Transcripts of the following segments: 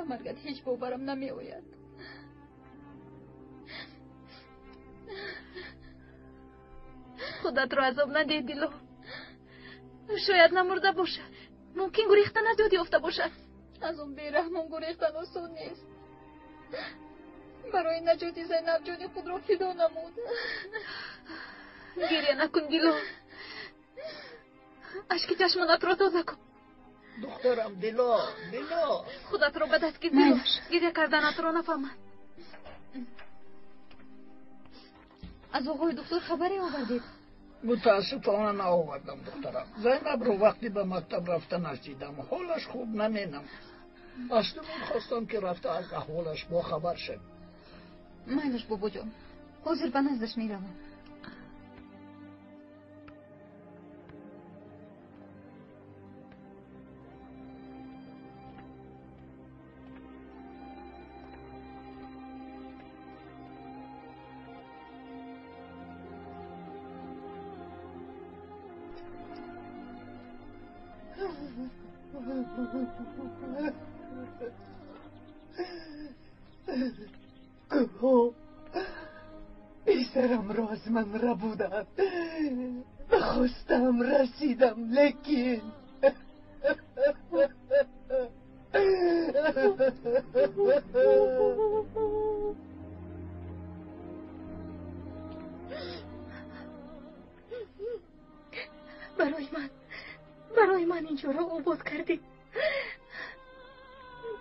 Ба маргат ҳеҷ боварам намеояд. Худатро азоб надеҳ, Дило. Шояд намурда бошад, мумкин гурехта наҷот ёфта бошад. Аз он бераҳмон гурехтан осон нест. Барои наҷоти Зайнаб ҷони худро фидо намуд. Гиря накун, Дило. Ашки чашмонатро тоза кун. Духтарам, Дило, Дило. Худатро ба даст гир, Дило. Гиря карданатро нафаҳмад. Аз оғои духтур хабаре овардед? Мутаассифона, наовардам, духтарам. Зайнабро вақте ба мактаб рафтанаш дидам, ҳолаш хуб наменамуд. Аз шумо хостам, ки рафта аз аҳволаш бохабар шавед. Майлаш, бобоҷон, ҳозир ба наздаш меравам. Писарамро аз ман рабуданд. Ба хостаам расидам, лекин Барои ман инҷоро обод кардӣ.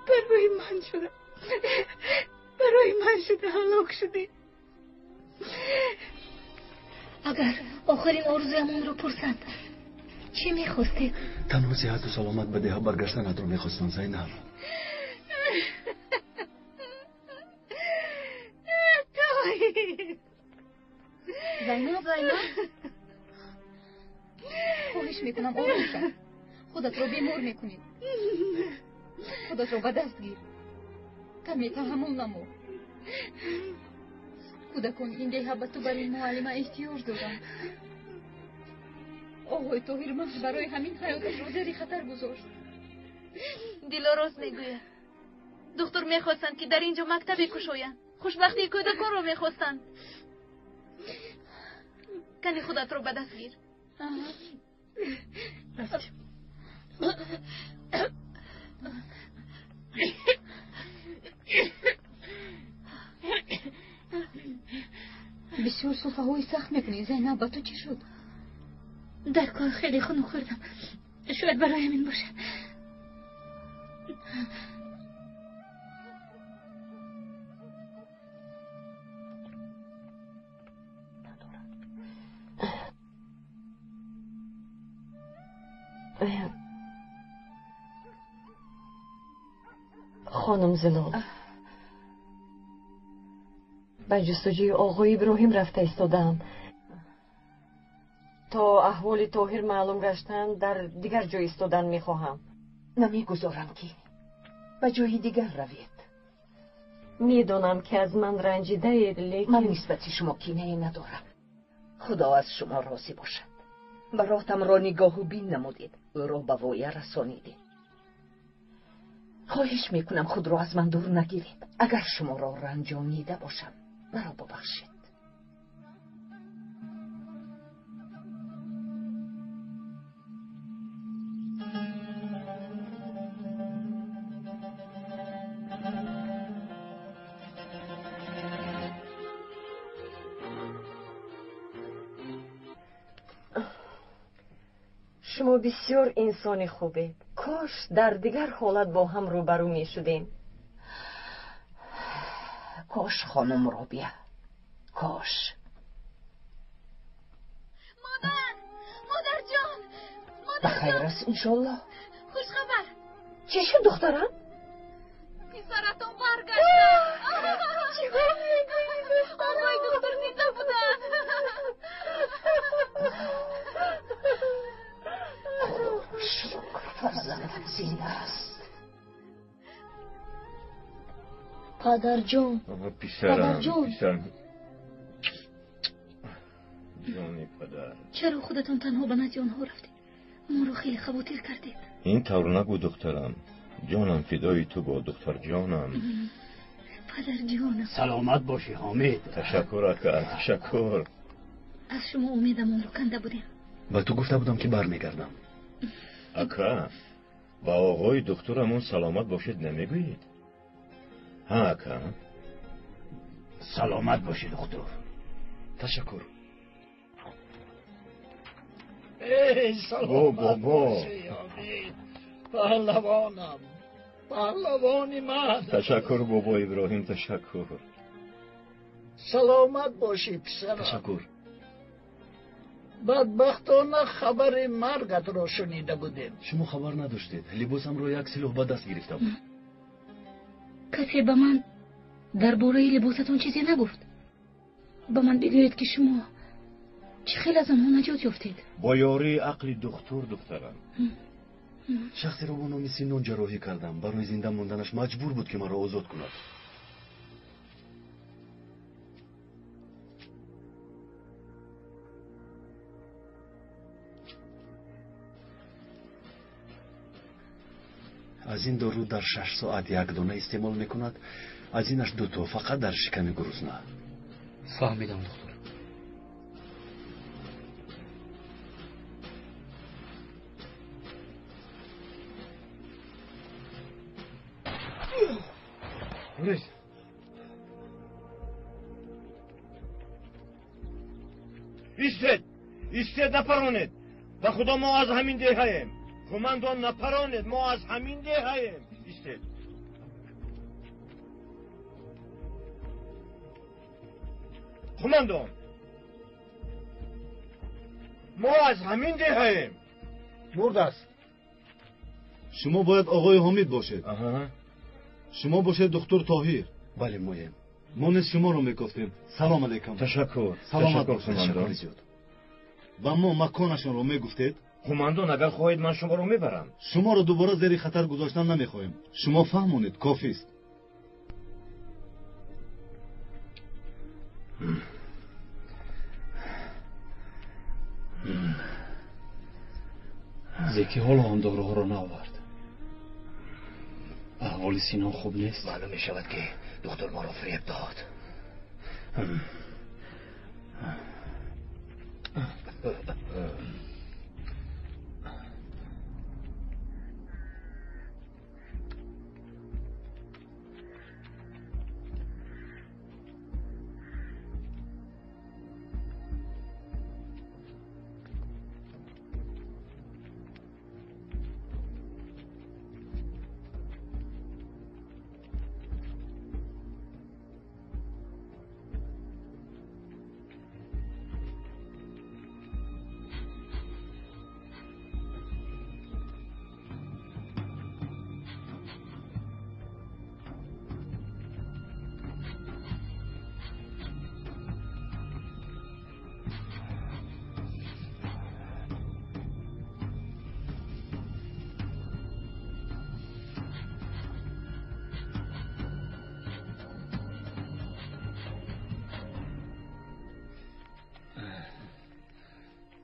Барои ман шуда, барои ман шуда ҳалок шудӣ. Агар охирин орзуямонро пурсанд, чӣ мехостед? Танҳо сиҳату саломат ба деҳа баргаштанатро мехостам, Зайнаб. Тоҳир! Зайнаб, Зайнаб, хоҳиш мекунам, ором шав. Худатро бемор мекунӣ. Худатро ба даст гир, каме таҳаммул намо. Кӯдакони ин деҳа ба ту бар ин муаллима эҳтиёҷ доранд. Оғои Тоҳир маҳз барои ҳамин ҳаёташро зери хатар гузошт. Дило рост мегӯяд. Духтур мехостанд, ки дар ин ҷо мактабе кушоянд. Хушбахтии кӯдаконро мехостанд. Кани, худатро ба даст гир. Рафтем. Бисёр сулфаҳои сахт мекунӣ, Зайнаб. Ба ту чӣ шуд? Дар кор хеле хунук хӯрдам, шояд барои ҳамин бошад. Хонум Зилол, ба ҷустуҷӯи оғои Иброҳим рафта истодаам. То аҳволи Тоҳир маълум гаштан, дар дигар ҷой истодан мехоҳам. Намегузорам, ки ба ҷои дигар равед. Медонам, ки аз ман ранҷидаед, лекин Ман нисбати шумо кинае надорам. Худо аз шумо розӣ бошад. Баротамро нигоҳу бин намудед, ӯро ба воя расонидед. Хоҳиш мекунам, худро аз ман дур нагиред. Агар шуморо ранҷонида бошам, маро бубахшед. Шумо бисёр инсони хубед. Кош дар дигар ҳолат бо ҳам рӯбарӯ мешудем. Кош, хонум Робия, кош. Модар, модарҷон! Ба хайр аст, иншоллоҳ. Хушхабар! Чӣ шуд, духтарам? Писаратон баргаштанд! Чӣ мегӯӣ? Оғои духтур зинда буданд! Шукр, фарзандам зинда аст. Падарҷон! Писарам. Падарҷон! Писарам, ҷони падар. Чаро худатон танҳо ба назди онҳо рафтед? Моро хеле хавотир кардед. Ин тавр нагӯ, духтарам. Ҷонам фидои ту бод, духтарҷонам. Падарҷонам. Саломат бошӣ, Ҳомид. Ташаккур, ака, ташаккур. Аз шумо умедамонро канда будем. Ба ту гуфта будам, ки бармегардам. Ака, ба оғои духтурамон саломат бошед намегӯед? Ҳа, ака? Саломат бошӣ, духтур. Ташаккур. Эй, саломат бошӣ, Ҳомид. Паҳлавонам, паҳлавони ман. Ташаккур, бобо Иброҳим, ташаккур. Саломат бошӣ, писарам. Ташаккур. Бадбахтона хабари маргатро шунида будем. Шумо хабар надоштед. Либосамро як силоҳ ба даст гирифта буд. Касе ба ман дар бораи либосатон чизе нагуфт. Ба ман бигӯед, ки шумо чӣ хел аз онҳо наҷот ёфтед? Бо ёрии ақли духтур, духтарам. Шахсеро бо номи Синон ҷарроҳӣ кардам. Барои зинда монданаш маҷбур буд, ки маро озод кунад. Аз ин дору дар 6 соат як дона истеъмол мекунад, аз инаш дуто, фақат дар шиками гурусна. Фаҳмидам, духтур. Истед, истед, напаронед. Ба худо, мо аз ҳамин деҳаем. Командон, напаронед, мо аз ҳамин деҳаем. Истед. Командон, мо аз ҳамин деҳаем. Мурдааст. Шумо бояд оғои Ҳомид бошед. Шумо бошед духтур Тоҳир. Бале, моем. Мо низ шуморо мекофтем. Салом алейкум. Ташаккур. Саломат бошед. Ташаккури зиёд. Ба мо маконашонро мегуфтед? Командон, агар хоҳед, ман шуморо мебарам. Шуморо дубора зери хатар гузоштан намехоҳем. Шумо фаҳмонед, кофист. Зеки ҳоло ҳам доруҳоро наовард. Аҳволи Синон хуб нест. Маълум мешавад, ки духтур моро фиреб дод.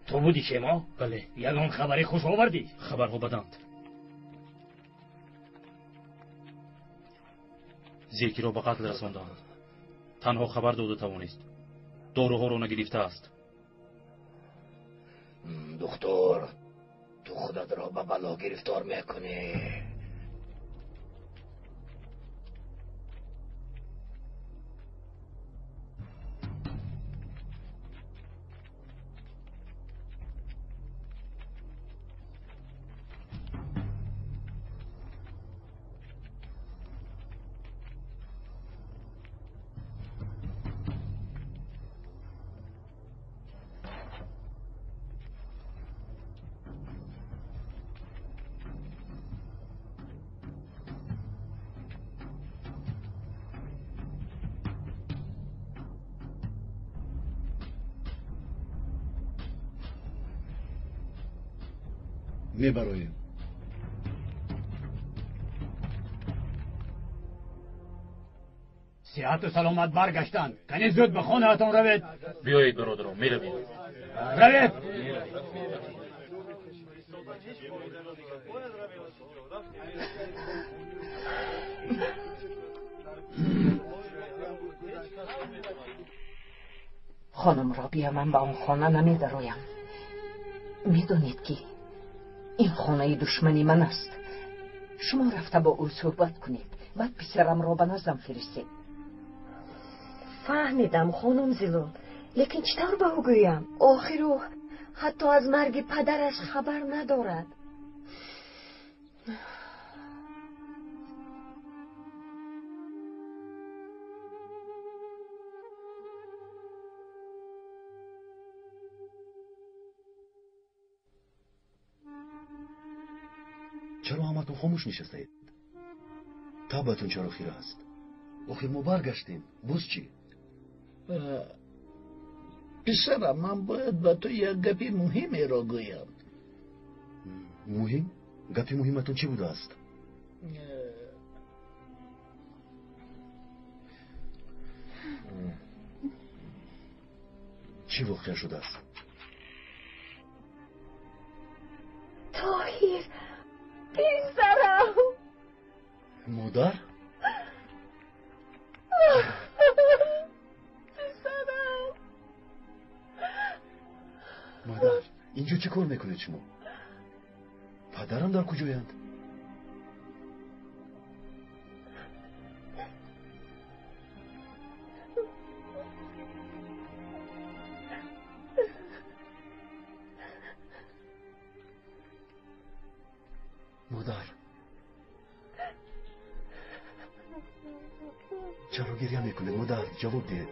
Ту будӣ, шемо? Бале. Ягон хабари хуш овардӣ? Хабарҳо баданд. Зекиро ба қатл расонданд. Танҳо хабар дода тавонист. Доруҳоро нагирифтааст. Духтур, ту худатро ба бало гирифтор мекунӣ. Мебароем. Сиҳату саломат баргаштанд. Кани зуд ба хонаатон равед. Биёед, бародарон, меравем. Равед. Хонум Робия, ман ба он хона намедароям. Медонед, ки ин хонаи душмани ман аст. Шумо рафта бо ӯ суҳбат кунед, баъд писарамро ба наздам фиристед. Фаҳмидам, хонум Зилол, лекин чӣ тавр ба ӯ гӯям? Охир ӯ ҳатто аз марги падараш хабар надорад. Чаро ҳаматон хомӯш нишастаед? Табъатон чаро хира аст? Охир мо баргаштем, боз чӣ? Писарам, ман бояд ба ту як гапи муҳимеро гӯям. Муҳим? Гапи муҳиматон чӣ будааст? Чӣ воқеа шудааст? Тоҳир, писарам! Модар? Писарам! Модар, инҷо чӣ кор мекунед шумо? Падарам дар куҷоянд? Модар, чаро гиря мекунед? Модар, ҷавоб диҳед.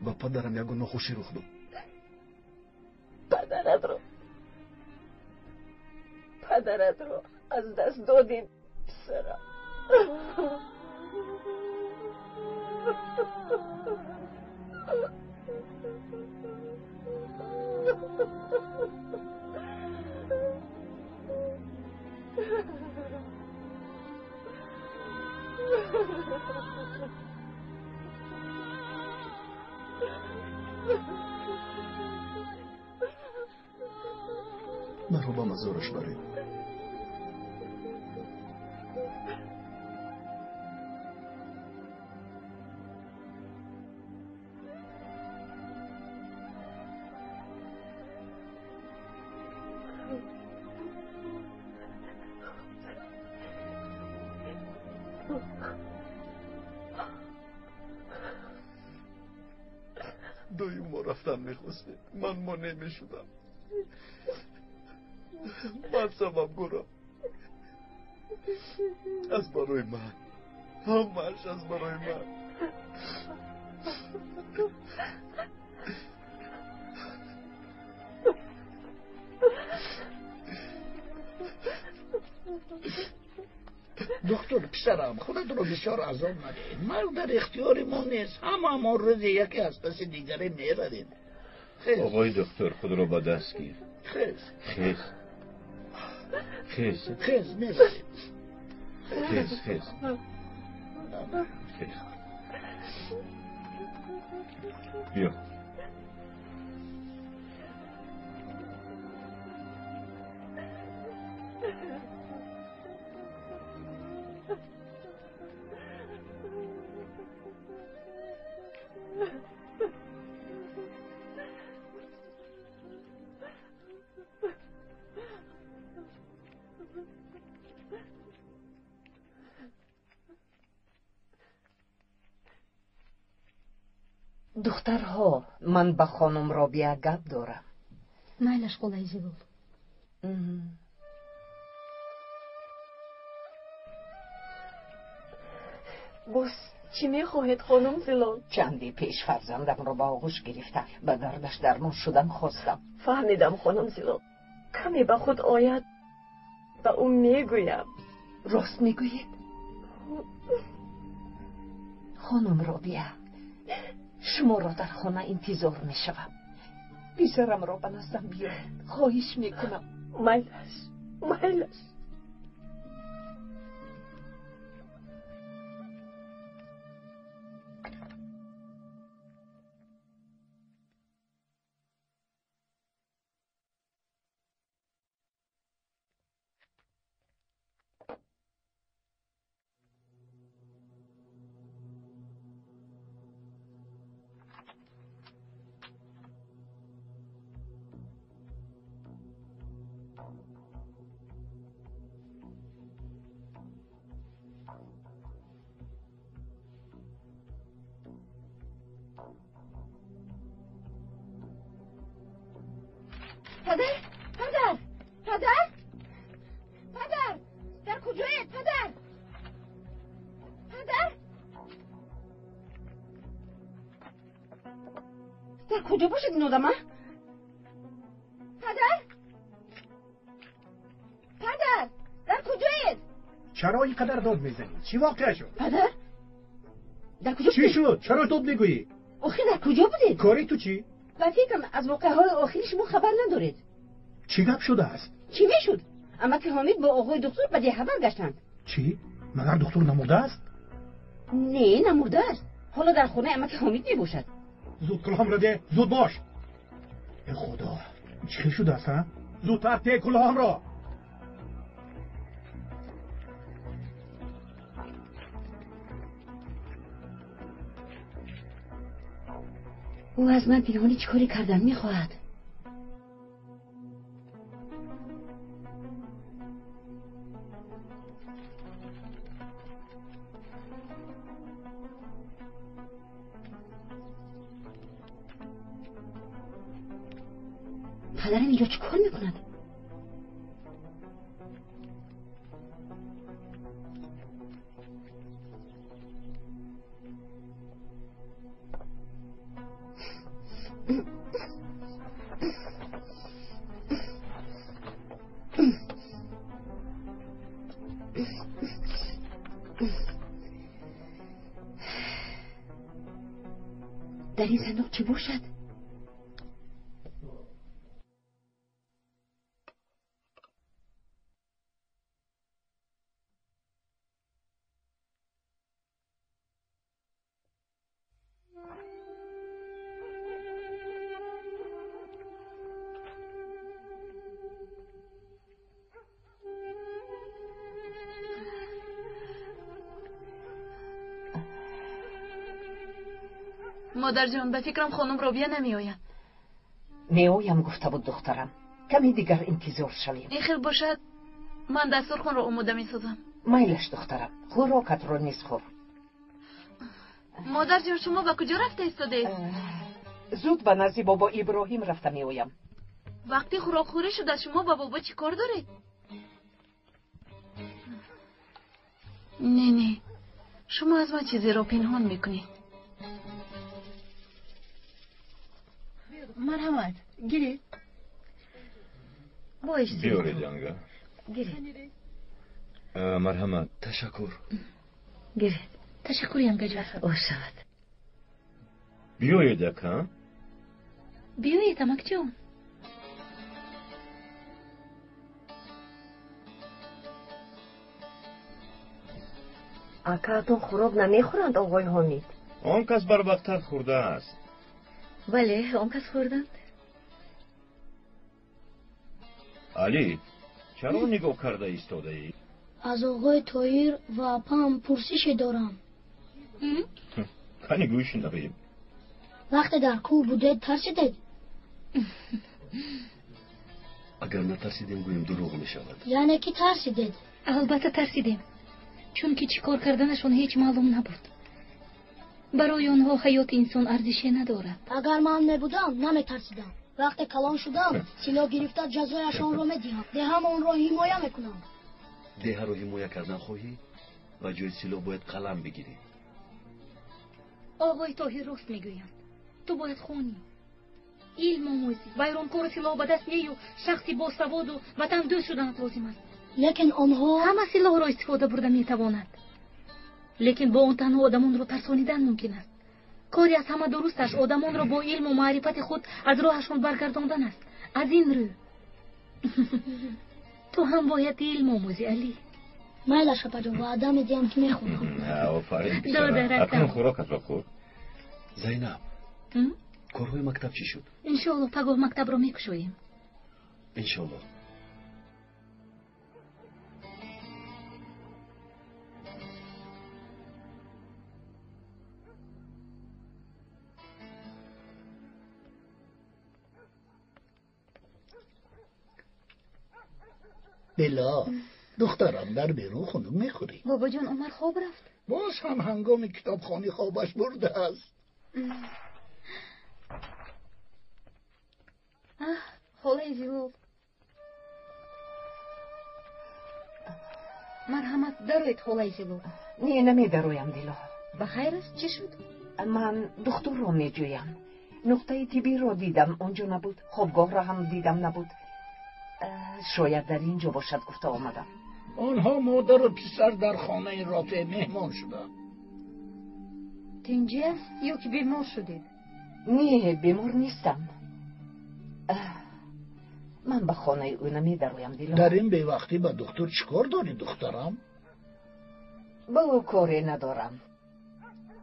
Ба падарам ягон нохушӣ рух дод. Падаратро аз даст додем, писарам. Маро ба мазораш баред. Доим мо рафтан мехостем, ман монеъ мешудам. Ман сабабгорам. Аз барои ман, ҳамааш аз барои ман. Доктор, писарам, худатро бисёр азоб надиҳед. Марг дар ихтиёри мо нест. Ҳамаамон рӯзе яке аз паси дигаре меравем. Оғои доктор, худро ба даст гир. Хез. Хез. Хез. Хез, меравем. Хез, хез. Хез. Биё. Духтарҳо, ман ба хонум Робия гап дорам. Майлаш, холаи Зилол. Боз чӣ мехоҳед, хонум Зилол? Чанде пеш фарзандамро ба оғӯш гирифта, ба дардаш дармон шудан хостам. Фаҳмидам, хонум Зилол. Каме ба худ ояд, ба ӯ мегӯям. Рост мегӯед? Хонум Робия, шуморо дар хона интизор мешавам. Писарамро ба наздам биёред, хоҳиш мекунам. Майлаш, майлаш. Падар, падар, падар, падар, дар куҷоед, падар? Падар? Дар куҷо бошад ин одама? Падар? Падар, дар куҷоед? Чаро ин қадар дод мезанӣ? Чӣ воқеа шуд? Падар? Дар куҷо чӣ шуд? Чаро дод мегӯӣ? Охир дар куҷо будед? Кори ту чӣ? Ба фикрам аз воқеаҳои охири шумо хабар надоред. Чӣ гап шудааст? Чӣ мешуд? Амаки Ҳомид бо оғои духтур ба деҳа баргаштанд. Чӣ? Магар духтур намурдааст? Не, намурдааст. Ҳоло дар хонаи амаки Ҳомид мебошад. Зуд кулоҳамро де, зуд бош. Э худо, чӣ хел шудааст, ҳа? Зудтар те кулоҳамро. Ӯ аз ман пинҳонӣ чӣ коре кардан мехоҳад? Падарам инҷо чӣ кор мекунад? Дар ин сандуқ чӣ бошад? Модарҷон, ба фикрам хонум Робия намеояд. Меоям гуфта буд духтарам. Каме дигар интизор шавем. Ин хел бошад, ман дастурхонро омода месозам. Майлаш духтарам, хӯрокатро низ хӯр. Модарҷон, шумо ба куҷо рафта истодаед? Зуд ба назди бобо Иброҳим рафта меоям. Вақти хӯрокхӯрӣ шуда, шумо ба бобо чӣ кор доред? Не, не, шумо аз ман чизеро пинҳон мекунед. Марҳамат, гиред. Биёред, янга. Гиред. Марҳамат, ташаккур. Гиред. Ташаккур, янгаҷон. Ош шавад. Биёед, ака. Биёед, амакҷон. Акаатон хӯрок намехӯранд, оғои Ҳомид? Он кас барвақттар хӯрдааст. Бале, он кас хӯрданд. Алӣ, чаро нигоҳ карда истодаӣ? Аз оғои Тоҳир ва апаам пурсише дорам. Кани гӯш навем. Вақте дар кӯҳ будед, тарсидед? Агар натарсидем, гӯем дурӯғ мешавад. Яъне ки тарсидед? Албатта тарсидем, чунки чӣ кор карданашон ҳеҷ маълум набуд. Барои онҳо ҳаёти инсон арзише надорад. Агар ман мебудам, наметарсидам. Вақте калон шудам, силоҳ гирифта ҷазояшонро медиҳам. Деҳамонро ҳимоя мекунам. Деҳаро ҳимоя кардан хоҳӣ? Ба ҷои силоҳ бояд қалам бигирӣ. Оғои Тоҳир рост мегӯянд. Ту бояд хонӣ, илм омӯзӣ, вайронкору силоҳ ба даст нею шахси босаводу ватандӯст шуданат лозим аст. Лекин онҳо ҳама силоҳро истифода бурда метавонад. Лекин бо он танҳо одамонро тарсонидан мумкин аст. Кори аз ҳама дурусташ одамонро бо илму маърифати худ аз роҳашон баргардондан аст. Аз ин рӯ ту ҳам бояд илм омӯзӣ, Алӣ. Майлаш, апаҷон, ваъда медиҳам ки мехӯрам. Офарин, акнун хӯрокатро хӯр. Зайнаб, корҳои мактаб чӣ шуд? Иншоаллоҳ пагоҳ мактабро мекушоем. Иншоаллоҳ. Бела, духтарам дар берун хунук мехӯрӣ. Бобоҷон, Умар хоб рафт. Боз ҳам ҳангоми китобхонӣ хобаш бурдааст. Холаи Холаи Зилол. Марҳамат, дароед, холаи Зилол. Не, намедароям, Дило. Ба хайр аст? Чӣ шуд? Ман духтурро меҷӯям. Нуқтаи тиббиро дидам, он ҷо набуд. Хобгоҳро ҳам дидам, набуд. Шояд дар ин ҷо бошад, гуфта омадам. Онҳо модару писар дар хонаи Рофеъ меҳмон шуданд. Тинҷӣ аст ё ки бемор шудед? Не, бемор нестам. Ман ба хонаи ӯ намедароям, Дило. Дар ин бевақтӣ ба духтур чӣ кор дорӣ, духтарам? Ба ӯ коре надорам.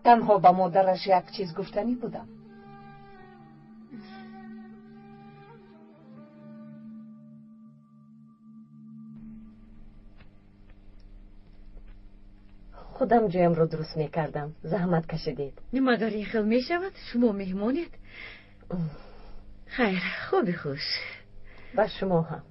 Танҳо ба модараш як чиз гуфтанӣ будам. Худам ҷоямро дуруст мекардам. Заҳмат кашидед. Магар ин хел мешавад? Шумо меҳмонед? Хайр, хоби хуш. Ба шумо ҳам.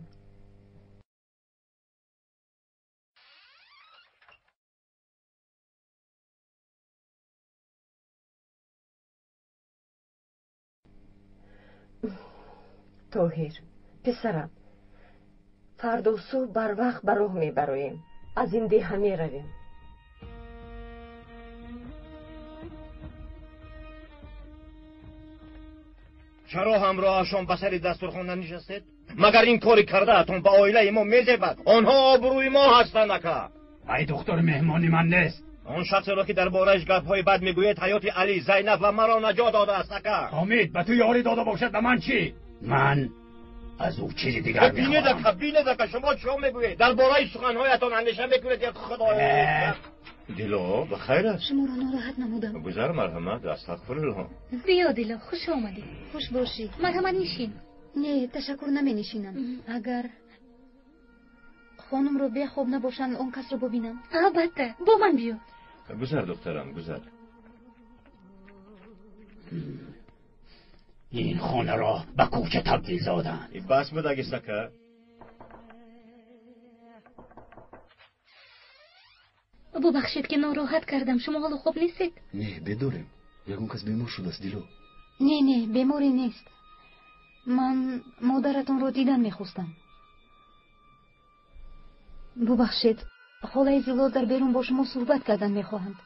Тоҳир, писарам, фардо субҳ барвақт ба роҳ мебароем. Аз ин деҳа меравем. Чаро ҳамроҳашон ба сари дастурхон нанишастед? Магар ин кори кардаатон ба оилаи мо мезебад? Онҳо обрӯи мо ҳастанд, ака. Ай духтур меҳмони ман нест. Он шахсеро ки дар борааш гапҳои бад мегӯед, ҳаёти Алӣ, Зайнаб ва маро наҷот додааст, ака. Ҳомид, ба ту ёрӣ дода бошад, ба ман чӣ? Ман аз ӯ чизи дигар мехоҳам. Бинед, ака, бинед, ака, шумо чӣ мегӯед? Дар бораи суханҳоятон андеша мекунед, як худоё. Дило, ба хайр аст? Шуморо нороҳат намудам. Гузар, марҳамат, астағфируллоҳ. Биё, Дило, хуш омадӣ. Хуш бошӣ. Марҳамат, нишин. Не, ташаккур, наменишинам. Агар хонумро бехоб набошанд, он касро бубинам. Албатта, бо ман биё. Гузар, духтарам, гузар. Ин хонаро ба кӯча табдил доданд. Бас будагист, ака. Бубахшед, ки нороҳат кардам. Шумо ҳоло хуб нестед? Не, бедорем. Ягон кас бемор шудааст, Дило? Не, не, беморӣ нест. Ман модаратонро дидан мехостам. Бубахшед, холаи Зилол дар берун бо шумо суҳбат кардан мехоҳанд.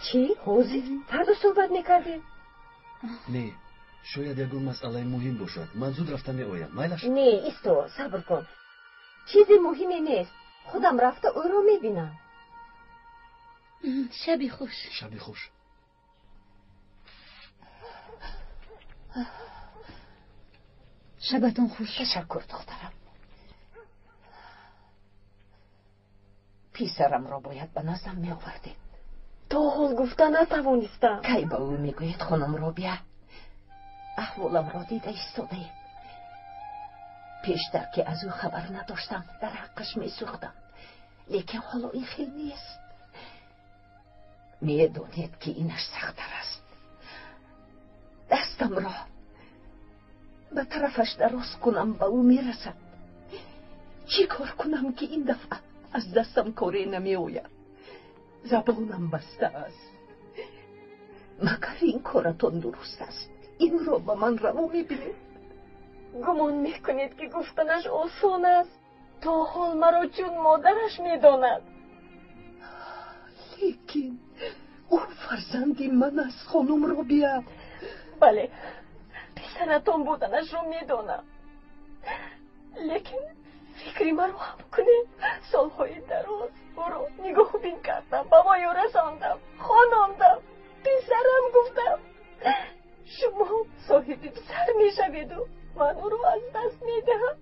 Чӣ? Ҳозир? Фардо суҳбат мекардем. Не, шояд ягон масъалаи муҳим бошад. Ман зуд рафта меоям. Майлаш? Не, исто, сабр кун. Чизи муҳиме нест. Худам рафта ӯро мебинам. Шаби хуш. Шаби хуш. Шабатон хуш. Ташаккур, духтарам. Писарамро бояд ба наздам меовардед. То ҳол гуфта натавонистам. Кай ба ӯ мегӯед, хонум Робия? Аҳволамро дида истодаем. Пештар ки аз ӯ хабар надоштам, дар ҳаққаш месӯхтам. Лекин ҳоло ин хел нест. Медонед, ки инаш сахттар аст. Дастамро ба тарафаш дароз кунам, ба ӯ мерасад. Чӣ кор кунам, ки ин дафъа аз дастам коре намеояд? Забонам баста аст. Магар ин коратон дуруст аст? Инро ба ман раво мебинед? Гумон мекунед, ки гуфтанаш осон аст? То ҳол маро чун модараш медонад. Лекин ӯ фарзанди ман аст, хонум Робия. Бале, писаратон буданашро медонам. Лекин фикри маро ҳам кунед. Солҳои дароз ӯро нигоҳубин кардам, ба воё расондам, хонондам, писарам гуфтам. Шумо соҳиби писар мешаведу ман ӯро аз даст медиҳам.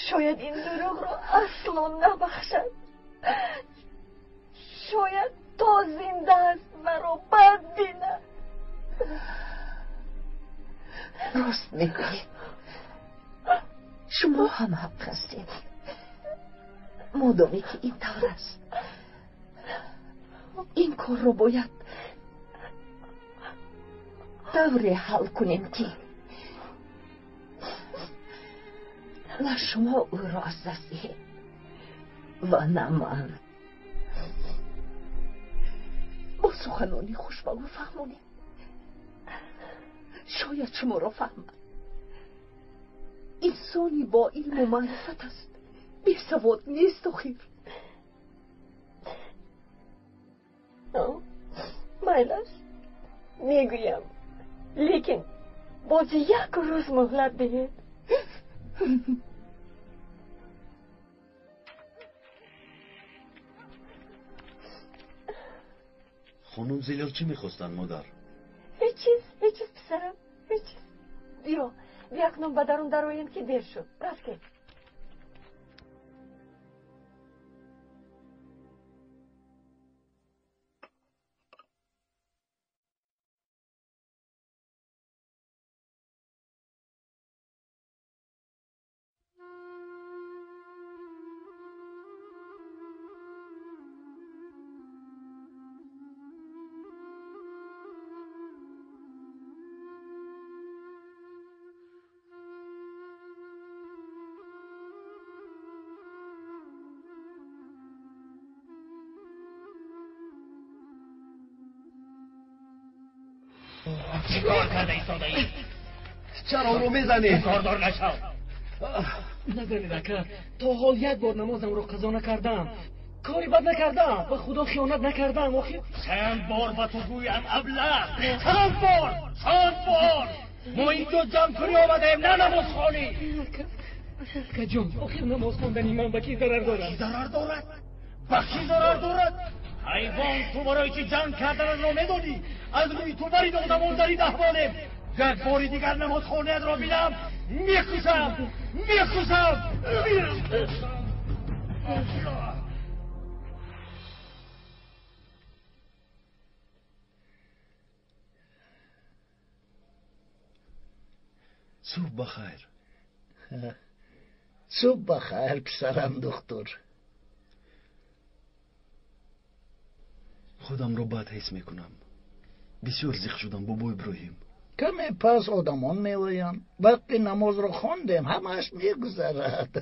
Шояд ин дурӯғро асло набахшад. Шояд то зинда аст маро бад бинад. Рост мегӯед. Шумо ҳам ҳақ ҳастед. Модоме ки ин тавр аст, ин корро бояд тавре ҳал кунем, ки на шумо ӯро аз даст диҳед ва на ман. Бо суханони хуш ба ӯ фаҳмонед. Шояд шуморо фаҳмад. Инсони бо илму маърифат аст, бесавод нест охир. Майлаш, мегӯям, лекин боз як рӯз муҳлат диҳед. Хонум Зилол чӣ мехостанд, модар? Ҳеҷ чиз, ҳеҷ чиз, писарам, ҳеҷ чиз. Биё, биё акнун ба дарун дароем, ки дер шуд. Рафтем. Чӣ кор карда истодаӣ? Чаро ӯро мезанӣ? Кордор нашав. Назанед, ака. То ҳол як бор намозамро қазо накардаам. Кори бад накардаам, ба худо хиёнат накардаам. Охир чанд бор ба ту гӯям, аблаҳ? Чанд бор? Чанд бор? Мо инҷо ҷамъкунӣ омадаем, на намозхонӣ. Акаҷон, охир намоз хондани ман ба кӣ зарар дорад? Кӣ зарар дорад? Ба кӣ зарар дорад? Ҳайвон, ту барои чӣ ҷанг карданатро медонӣ? Аз рӯи ту барин одамон дар ин аҳволем. Як бори дигар намозхонаятро бинам, мекушам, мекушам. Субҳ ба хайр. Субҳ ба хайр, писарам духтур. Худамро бад ҳис мекунам. Бисёр зиқ шудам, бобо Иброҳим. Каме пас одамон меоянд. Вақти намозро хондем, ҳамааш мегузарад.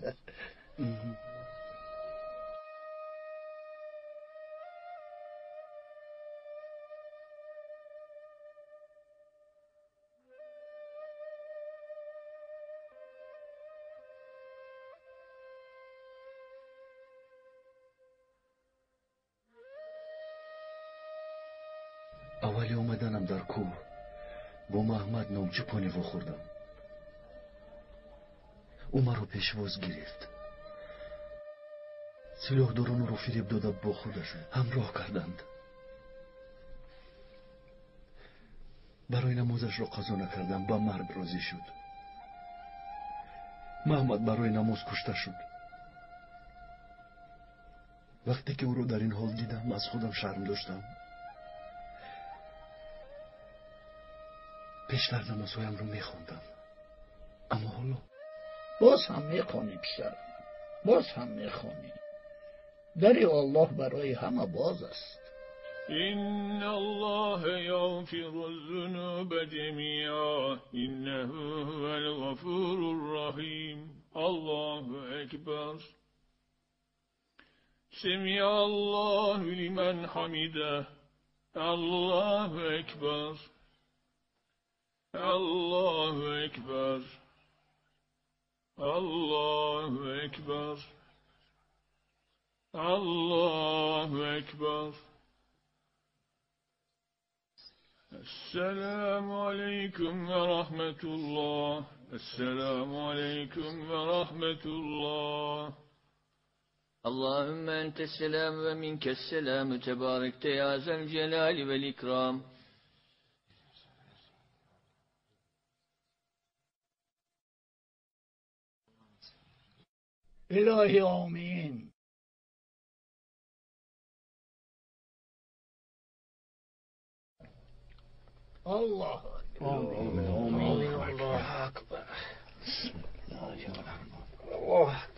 Аввали омаданам дар кӯҳ бо Маҳмад ном чӯпоне вохӯрдам. Ӯ маро пешвоз гирифт. Силоҳдоронро фиреб дода бо худаш ҳамроҳ карданд. Барои намозашро қазо накардан ба марг розӣ шуд. Маҳмад барои намоз кушта шуд. Вақте ки ӯро дар ин ҳол дидам, аз худам шарм доштам. Пештар намозҳоямро мехондам, аммо ҳоло боз ҳам мехонӣ, писарам, боз ҳам мехонӣ. Дари Аллоҳ барои ҳама боз аст. إن الله يغفر الذنوب جميعا إنه هو الغفور الرحيم. الله أكبر. سمع الله لمن حمده. الله أكبر. الله أكبر. الله أكبر. الله أكبر. السلام عليكم ورحمة الله. السلام عليكم ورحمة الله. اللهم أنت السلام ومنك السلام، تباركت يا ذا الجلال والإكرام. الهی آمین. الله آمین. الله اکبر. بسم الله الرحمن الرحیم.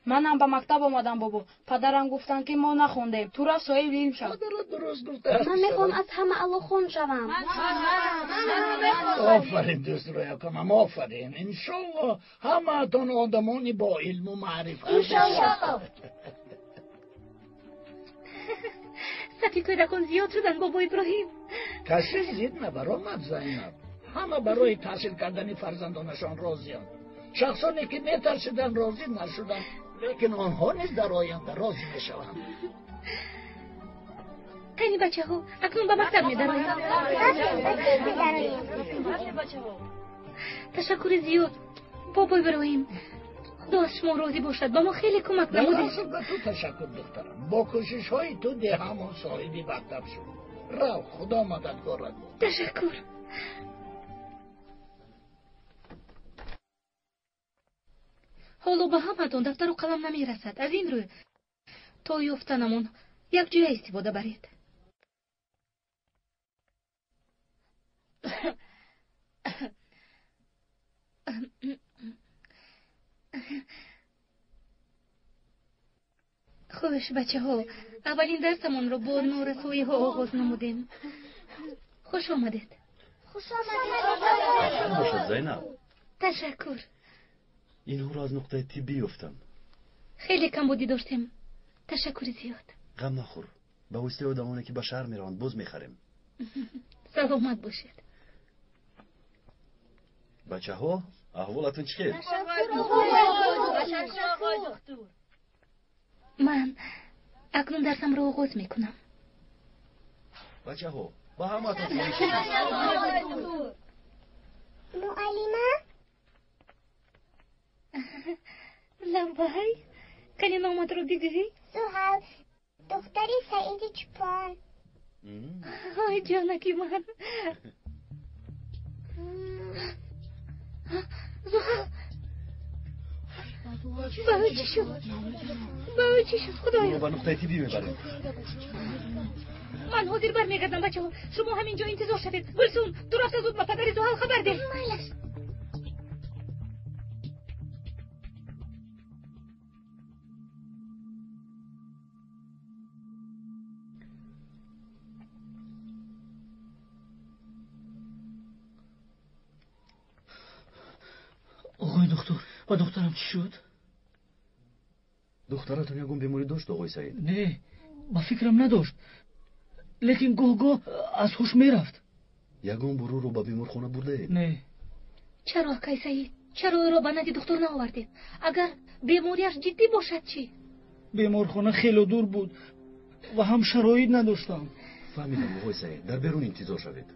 Манам ба мактаб омадам, бобо. Падарам гуфтанд, ки мо нахондем. Ту рафт соҳиби илм шав. Падарат дуруст гуфтааст. Ман мехоҳам аз ҳама аълохон шавам. Офарин, дӯстрӯяконам, офарин. Иншолло ҳамаатон одамони бо илму маърифат. Иншолло. Сафи кӯдакон зиёд шуданд, бобо Иброҳим. Касе зид набаромад, Зайнаб. Ҳама барои таҳсил кардани фарзандонашон розианд. Шахсоне ки метарсиданд, розӣ нашуданд, лекин онҳо низ дар оянда розӣ мешаванд. Қани, бачаҳо, акнун ба мактаб медароем. Ташаккури зиёд, бобо Иброҳим. Худо аз шумо розӣ бошад, ба мо хеле кӯмак намудед. Асл ба ту ташаккур, духтарам. Бо кӯшишҳои ту деҳамон соҳиби мактаб шуд. Рав, Худо мададгорат бод. Ташаккур. Ҳоло ба ҳаматон дафтару қалам намерасад. Аз ин рӯ то ёфтанамон якҷоя истифода баред. Хуш, бачаҳо, аввалин дарсамонро бо норасоиҳо оғоз намудем. Хуш омадед. Бошад, Зайнаб. Ташаккур. Инҳоро аз нуқтаи тиббӣ ёфтам. Хеле камбудӣ доштем. Ташаккури зиёд. Ғам нахӯр, ба воситаи одамоне ки ба шаҳр мераванд, боз мехарем. Саломат бошед. Бачаҳо, аҳволатон чӣ хел? Ман акнун дарсамро оғоз мекунам. Бачаҳо, ба ҳамаатон. Муаллима. Лаббай, кани номатро бигӯӣ. Зуҳал, духтари Саиди Чупон. Ой, ҷонаки ман. Зуҳал, ба ӯ чӣ шуд? Ба ӯ чӣ шуд, худоё? Ба нуқтаи тиббӣ мебарем. Ман ҳозир бармегардам, бачаҳо. Шумо ҳамин ҷо интизор шавед. Гулсум, ту рафта зуд ба падари Зуҳал хабар деҳ. Майлаш. Оғои духтур, ба духтарам чӣ шуд? Духтаратон ягон беморӣ дошт, оғои Саид? Не, ба фикрам надошт, лекин гоҳ-гоҳ аз ҳуш мерафт. Ягон бор ӯро ба беморхона бурдаед? Не. Чаро, акай Саид, чаро ӯро ба назди духтур наовардед? Агар бемориаш ҷиддӣ бошад чӣ? Беморхона хело дур буд ва ҳам шароит надоштам. Фаҳмидам, оғои Саид, дар берун интизор шавед.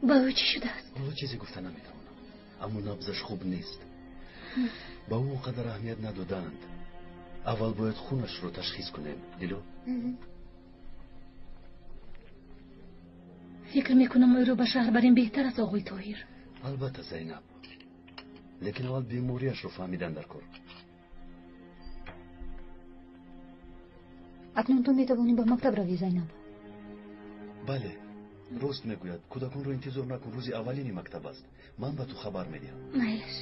Ба ӯ чӣ шудааст? Ҳоло чизе гуфта наметавонам, аммо набзаш хуб нест. Ба ӯ он қадар аҳамият надодаанд. Аввал бояд хунашро ташхис кунем. Дило, фикр мекунам, ӯро ба шаҳр барем беҳтар аст, оғои Тоҳир. Албатта, Зайнаб, лекин аввал бемориашро фаҳмидан дар кор. Акнун ту метавонӣ ба мактаб равӣ, Зайнаб. Бале, рост мегӯяд. Кӯдаконро интизор накун, рӯзи аввалини мактаб аст. Ман ба ту хабар медиҳам. Майлаш.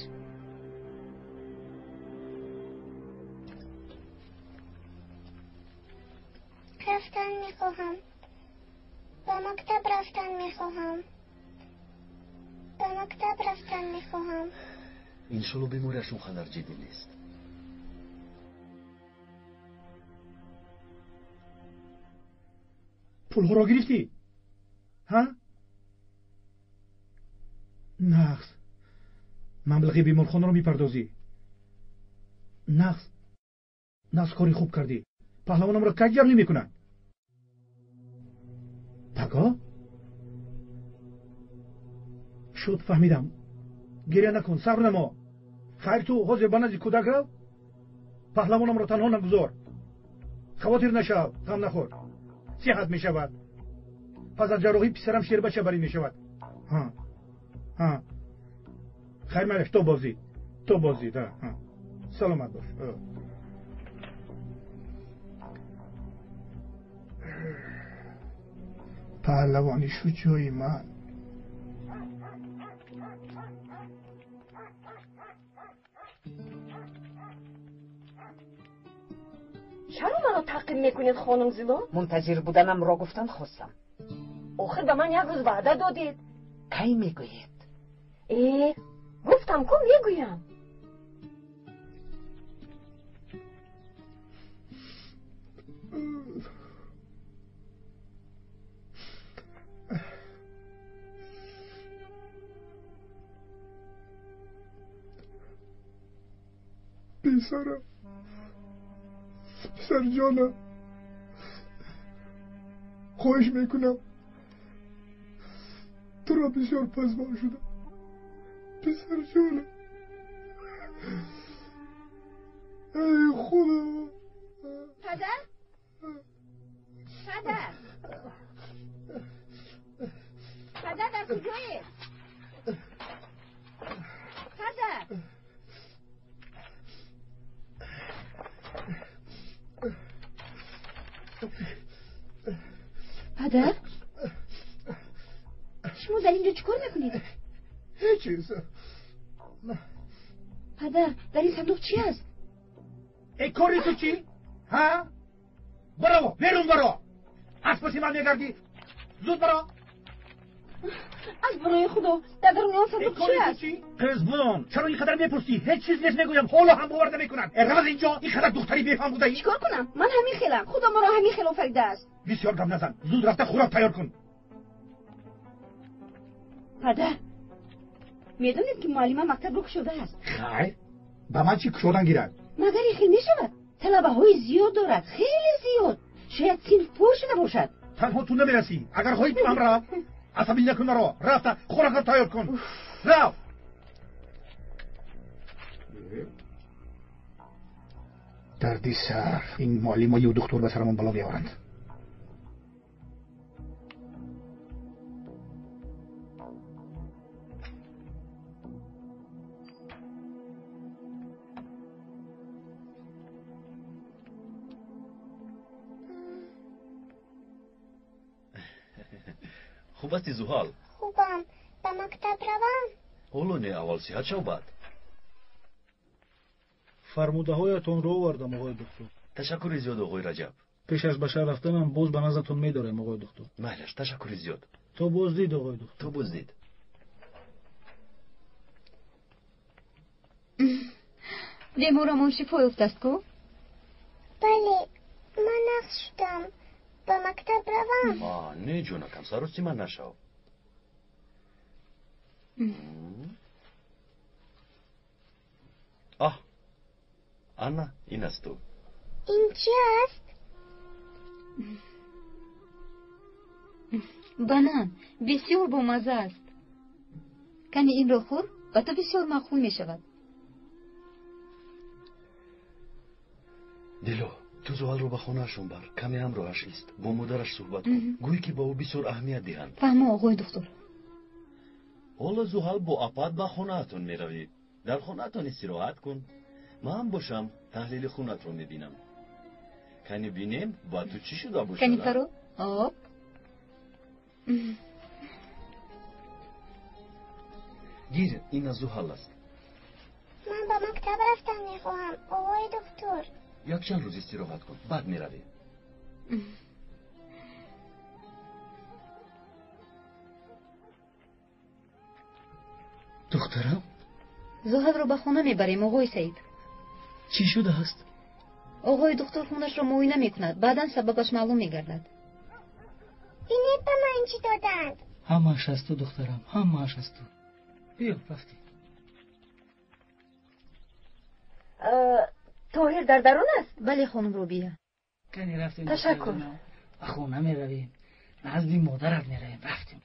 Рафтан мехоҳам. Ба мактаб рафтан мехоҳам. Ба мактаб рафтан мехоҳам. Иншолло, бемориаш он қадар ҷиддӣ нест. Пулҳоро гирифтӣ, ҳа? Нағз, маблағи беморхонаро мепардозӣ. Нағз, нағз, кори хуб кардӣ. Паҳлавонамро кай ҷарлӣ мекунад? Паго шуд, фаҳмидам. Гиря накун, сабр намо. Хайр, ту ҳозир ба назди кӯдак рав, паҳлавонамро танҳо нагузор. Хавотир нашав, ғам нахӯр, сиҳат мешавад. Пас аз ҷарроҳӣ писарам шербача барин мешавад. Ҳа, ҳа, хайр, майлаш, то бозӣ, то бозӣ. Саломат бош. Паҳлавони шуҷои ман. таъқиб мекунед, хонум Зило? Мунтазир буданамро гуфтан хостам. Охир ба ман як рӯз ваъда додед. Кай мегӯед? Э, гуфтам ку, мегӯям. Писарам, писарҷонам, хоҳиш мекунам, туро бисёр пазмон шудам. Писарҷонам, эй Худо. Падар, падар, падар, дар куҷоед? Падар! Падар, шумо дар инҷо чӣ кор мекунед? Ҳеҷ чиз. Падар, дар ин сандуқ чӣ аст? Эй, кори ту чӣ? Ҳа, баро берун, баро! Аз паси ман мегардӣ, зуд баро! Аз барои Худо, дар даруни он сандуқ чӣ аст? Қизбон, чаро ин қадар мепурсӣ? Ҳеҷ чиз нест, мегӯям, ҳоло ҳам бовар намекунад. Рав аз инҷо, ин қадар духтари бефаҳм будаӣ. Чӣ кор кунам? Ман ҳамин хелам, Худо маро ҳамин хел офаридааст. Бисёр гап назан, зуд рафта хӯрок тайёр кун. Падар, медонед, ки муаллима мактабро кушодааст? Хайр, ба ман чӣ кушодан гирад? Магар ин хел мешавад? Талабаҳои зиёд дорад, хеле зиёд, шояд синф пур шуда бошад. Танҳо ту намерасӣ, агар хоҳӣ, ту ҳам рав. Асабӣ накун маро, рафта хӯрокро тайёр кун, рав! Дарди сар, ин муаллимою духтур ба сарамон бало меоранд. Хуб ҳасти, Зуҳал? Хубам. Ба мактаб равам? Ҳоло не, аввал сиҳат шав, баъд. Фармудаҳоятонро овардам, оғои духтур. Ташаккури зиёд, оғои Раҷаб. Пеш аз ба шаҳр рафтанам боз ба наздатон медорем, оғои духтур. Майлаш, ташаккури зиёд. То боздид, оғои духтур. То боздид. Беморамон шифо ёфтааст ку? Бале, ман нағз шудам. Ба мактаб равам? Не, ҷонакам, саросима нашав. Аҳ, ана ин аст ту. Ин чӣ аст? Банан бисёр бомазза аст. Кани инро хӯр, ба ту бисёр маъқул мешавад. Дило, ту Зуҳалро ба хонаашон бар, каме ҳамроҳаш ист, бо модараш суҳбат кун, гӯй ки ба ӯ бисёр аҳамият диҳанд. Фаҳмо, оғои духтур. Ҳоло, Зуҳал, бо апат ба хонаатон меравӣ, дар хонаатон истироҳат кун. Ман бошам таҳлили хунатро мебинам. Кани бинем, ба ту чӣ шуда бошад. Кани фаро, оп. Гир, ин аз Зуҳал аст. Ман ба мактаб рафтан мехоҳам, оғои духтур. Якчанд рӯз истироҳат кун, баъд меравӣ. Духтарам. Зуҳалро ба хона мебарем, оғои Саид. Чӣ шудааст? Оғои духтур хунашро муоина мекунад, баъдан сабабаш маълум мегардад. Бинед, ба ман чӣ доданд. Ҳамааш аз ту, духтарам, ҳамааш аз ту. Биё, рафтем. Тоҳир дар дарун аст? Бале, хонум Рубия. Кани рафтем. Ташаккур. Ба хона меравем, назди модарат меравем, рафтем.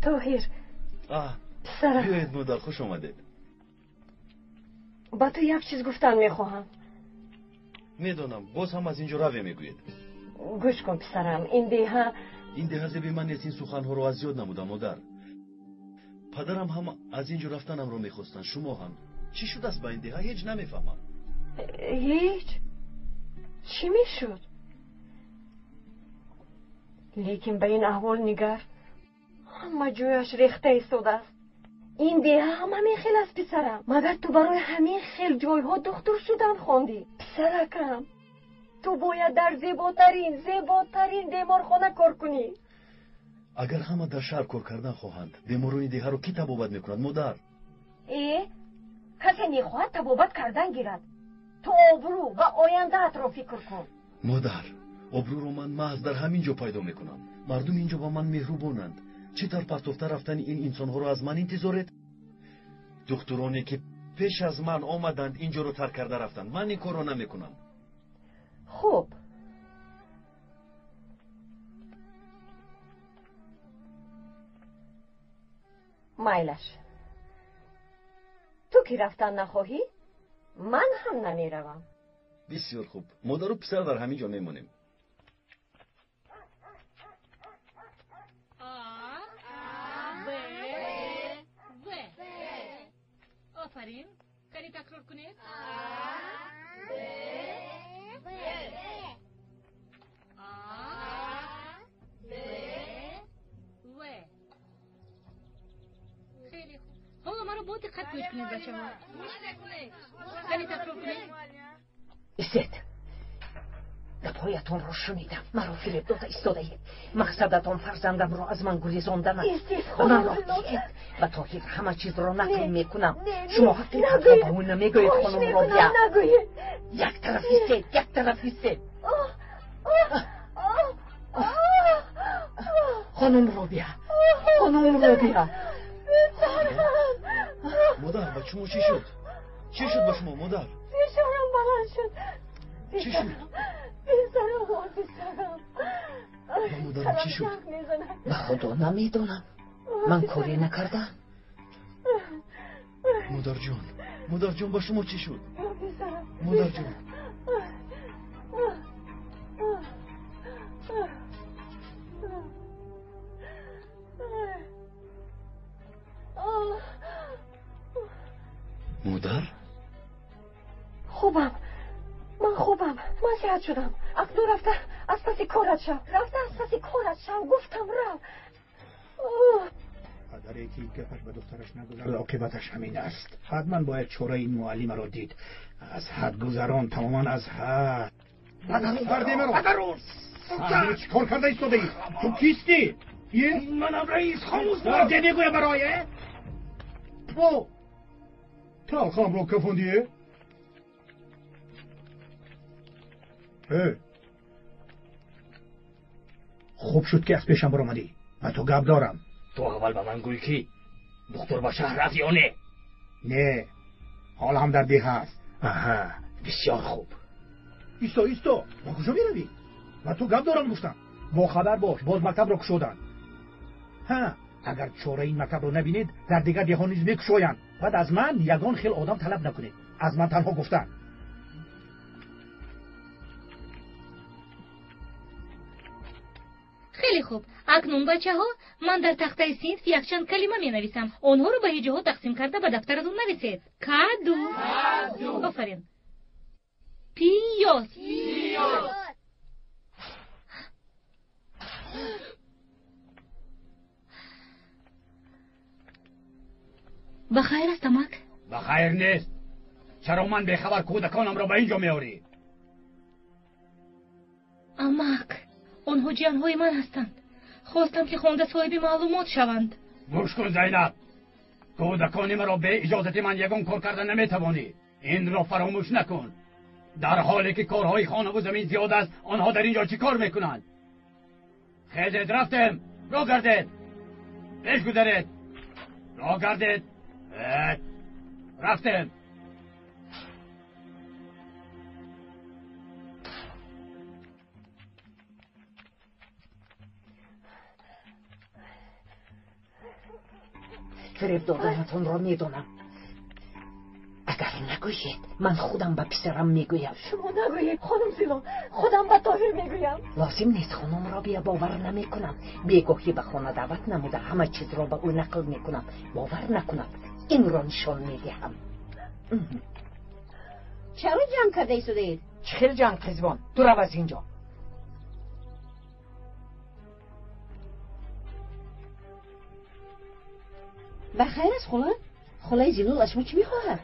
Тоҳир, писарам. Биёед, модар, хуш омадед. Ба ту як чиз гуфтан мехоҳам. Медонам, боз ҳам аз ин ҷо раве мегӯед. Гӯш кун, писарам, ин деҳа ин деҳа зеби ман нест. Ин суханҳоро аз ёд намудам, модар. Падарам ҳам аз ин ҷо рафтанамро мехостанд, шумо ҳам. Чӣ шудааст ба ин деҳа? Ҳеҷ намефаҳмам. Ҳеҷ чӣ мешуд? Лекин ба ин аҳвол нигар, ҳама ҷояш рехта истодааст. Ин деҳа ҳам ҳамин хел аст, писарам. Магар ту барои ҳамин хел ҷойҳо духтур шудан хондӣ? Писаракам, ту бояд дар зеботарин, зеботарин беморхона кор кунӣ. Агар ҳама дар шаҳр кор кардан хоҳанд, беморони деҳаро кӣ табобат мекунад, модар? Э, касе мехоҳад табобат кардан гирад. Ту обрӯ ва ояндаатро фикр кун. Модар, обрӯро ман маҳз дар ҳамин ҷо пайдо мекунам. Мардум ин ҷо ба ман меҳрубонанд. Чӣ тавр партофта рафтани ин инсонҳоро аз ман интизоред? Духтуроне ки пеш аз ман омаданд, ин ҷоро тарк карда рафтанд. Ман ин корро намекунам. Хуб, майлаш, ту ки рафтан нахоҳӣ, ман ҳам намеравам. Бисёр хуб, модару писар дар ҳамин ҷо мемонем. Офарин, кани такрор кунед. А, Б, В. А, Б, В. Хеле хуб. Ҳоло маро бо диққат гӯш кунед, бачаҳо. Кани такрор кунед. Истед, гапҳоятонро шунидам. Маро фиреб дода истодаед. Мақсадатон фарзандамро аз ман гурезондан аст. Маро диҳед. Ба Тоҳир ҳама чизро нақл мекунам. Шумо ҳақиқатро ба ӯ намегӯед, хонум Робия. Як тараф истед, як тараф истед. Хонум Робия, хонум Робия. Модар, ба шумо чӣ шуд? Чӣ шуд ба шумо, модар? Фишорам баланд шуд. Чӣ шуд? Писарам, писарам. Ба модарам чӣ шуд? Ба худо намедонам. Ман коре накардам. Модарҷон, модарҷон, ба шумо чӣ шуд? Модарҷон. Модар? Хубам, ман хубам, ман сиҳат шудам. Акнун рафта аз паси корат шав, рафта аз паси корат шав. Гуфтам, рав. Падаре ки гапаш ба духтараш нагузарад, оқибаташ ҳамин аст. Ҳатман бояд чораи ин муаллимаро дид. Аз ҳад гузарон, тамоман аз ҳад. Падару чӣ кор карда истодаӣ? Ту кистӣ? Манам раис, хомӯш. Дарде мегӯя барое ту талхамро кафондӣ. Э, хуб шуд ки аз пешам баромадӣ. Ба ту гап дорам. Ту аввал ба ман гӯй, ки духтур ба шаҳр рафт ё не? Не, ҳол ҳам дар деҳа аст. Аҳа, бисёр хуб. Исто, исто, ба куҷо меравӣ? Ба ту гап дорам, гуфтам. Бохабар бош, боз мактабро кушоданд. Ҳа, агар чораи ин мактабро набинед, дар дигар деҳон низ мекушоянд. Баъд аз ман ягон хел одам талаб накунед. Аз ман танҳо гуфтан. Хеле хуб. Акнун, бачаҳо, ман дар тахтаи синф якчанд калима менависам. Онҳоро ба ҳиҷоҳо тақсим карда ба дафтаратон нависед. Каду. Офарин. Пиёз. Ба хайр аст, амак? Ба хайр нест. Чаро ман бехабар кӯдаконамро ба ин ҷо меорӣ? Амак, онҳо ҷиянҳои ман ҳастанд. Хостам, ки хонда соҳиби маълумот шаванд. Гӯш кун, Зайнаб, кӯдакони маро бе иҷозати ман ягон кор карда наметавонӣ. Инро фаромӯш накун. Дар ҳоле ки корҳои хонаву замин зиёд аст, онҳо дар ин ҷо чӣ кор мекунанд? Хезед, рафтем. Роҳ гардед, пеш гузаред, роҳ гардед. Рафтем. Фиреб доданатонро медонам. Агар накунед. Нагӯед, ман худам ба писарам мегӯям. Шумо нагӯед, хонум Зилол, худам ба Тоҳир мегӯям. Лозим нест, хонум Робия, бовар намекунам. Бегоҳӣ ба хона даъват намуда ҳама чизро ба ӯ нақл мекунам. Бовар накунад, инро нишон медиҳам. Чаро ҷанг карда истодаед? Чӣ хел ҷанг, Қизбон? Ту рав аз инҷо. Ба хайр аст, хола? Холаи Зилол аз шумо чӣ мехоҳад?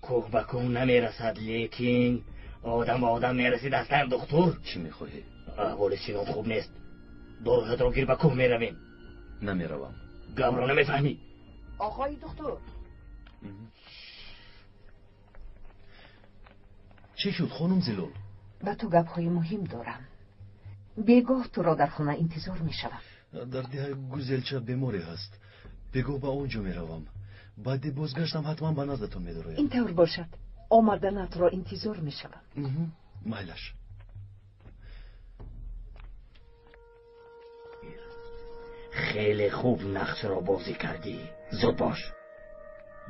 Кӯҳ ба кӯҳ намерасад, лекин одам ба одам мерасид. Астан духтур. Чӣ мехоҳӣ? Аҳволи Синон хуб нест. Доруҳатро гир, ба кӯҳ меравем. Намеравам. Гапро намефаҳмӣ? Оғои духтур. Чӣ шуд, хонум Зилол? Ба ту гапҳои муҳим дорам. Бегоҳ туро дар хона интизор мешавам. Дар деҳаи Гузелча беморе ҳаст. Бегоҳ ба он ҷо меравам. Баъди бозгаштам ҳатман ба наздатон медароям. Ин тавр бошад. Омаданатро интизор мешавам. Майлаш. Хеле хуб нақшро бозӣ кардӣ. Зуд бош,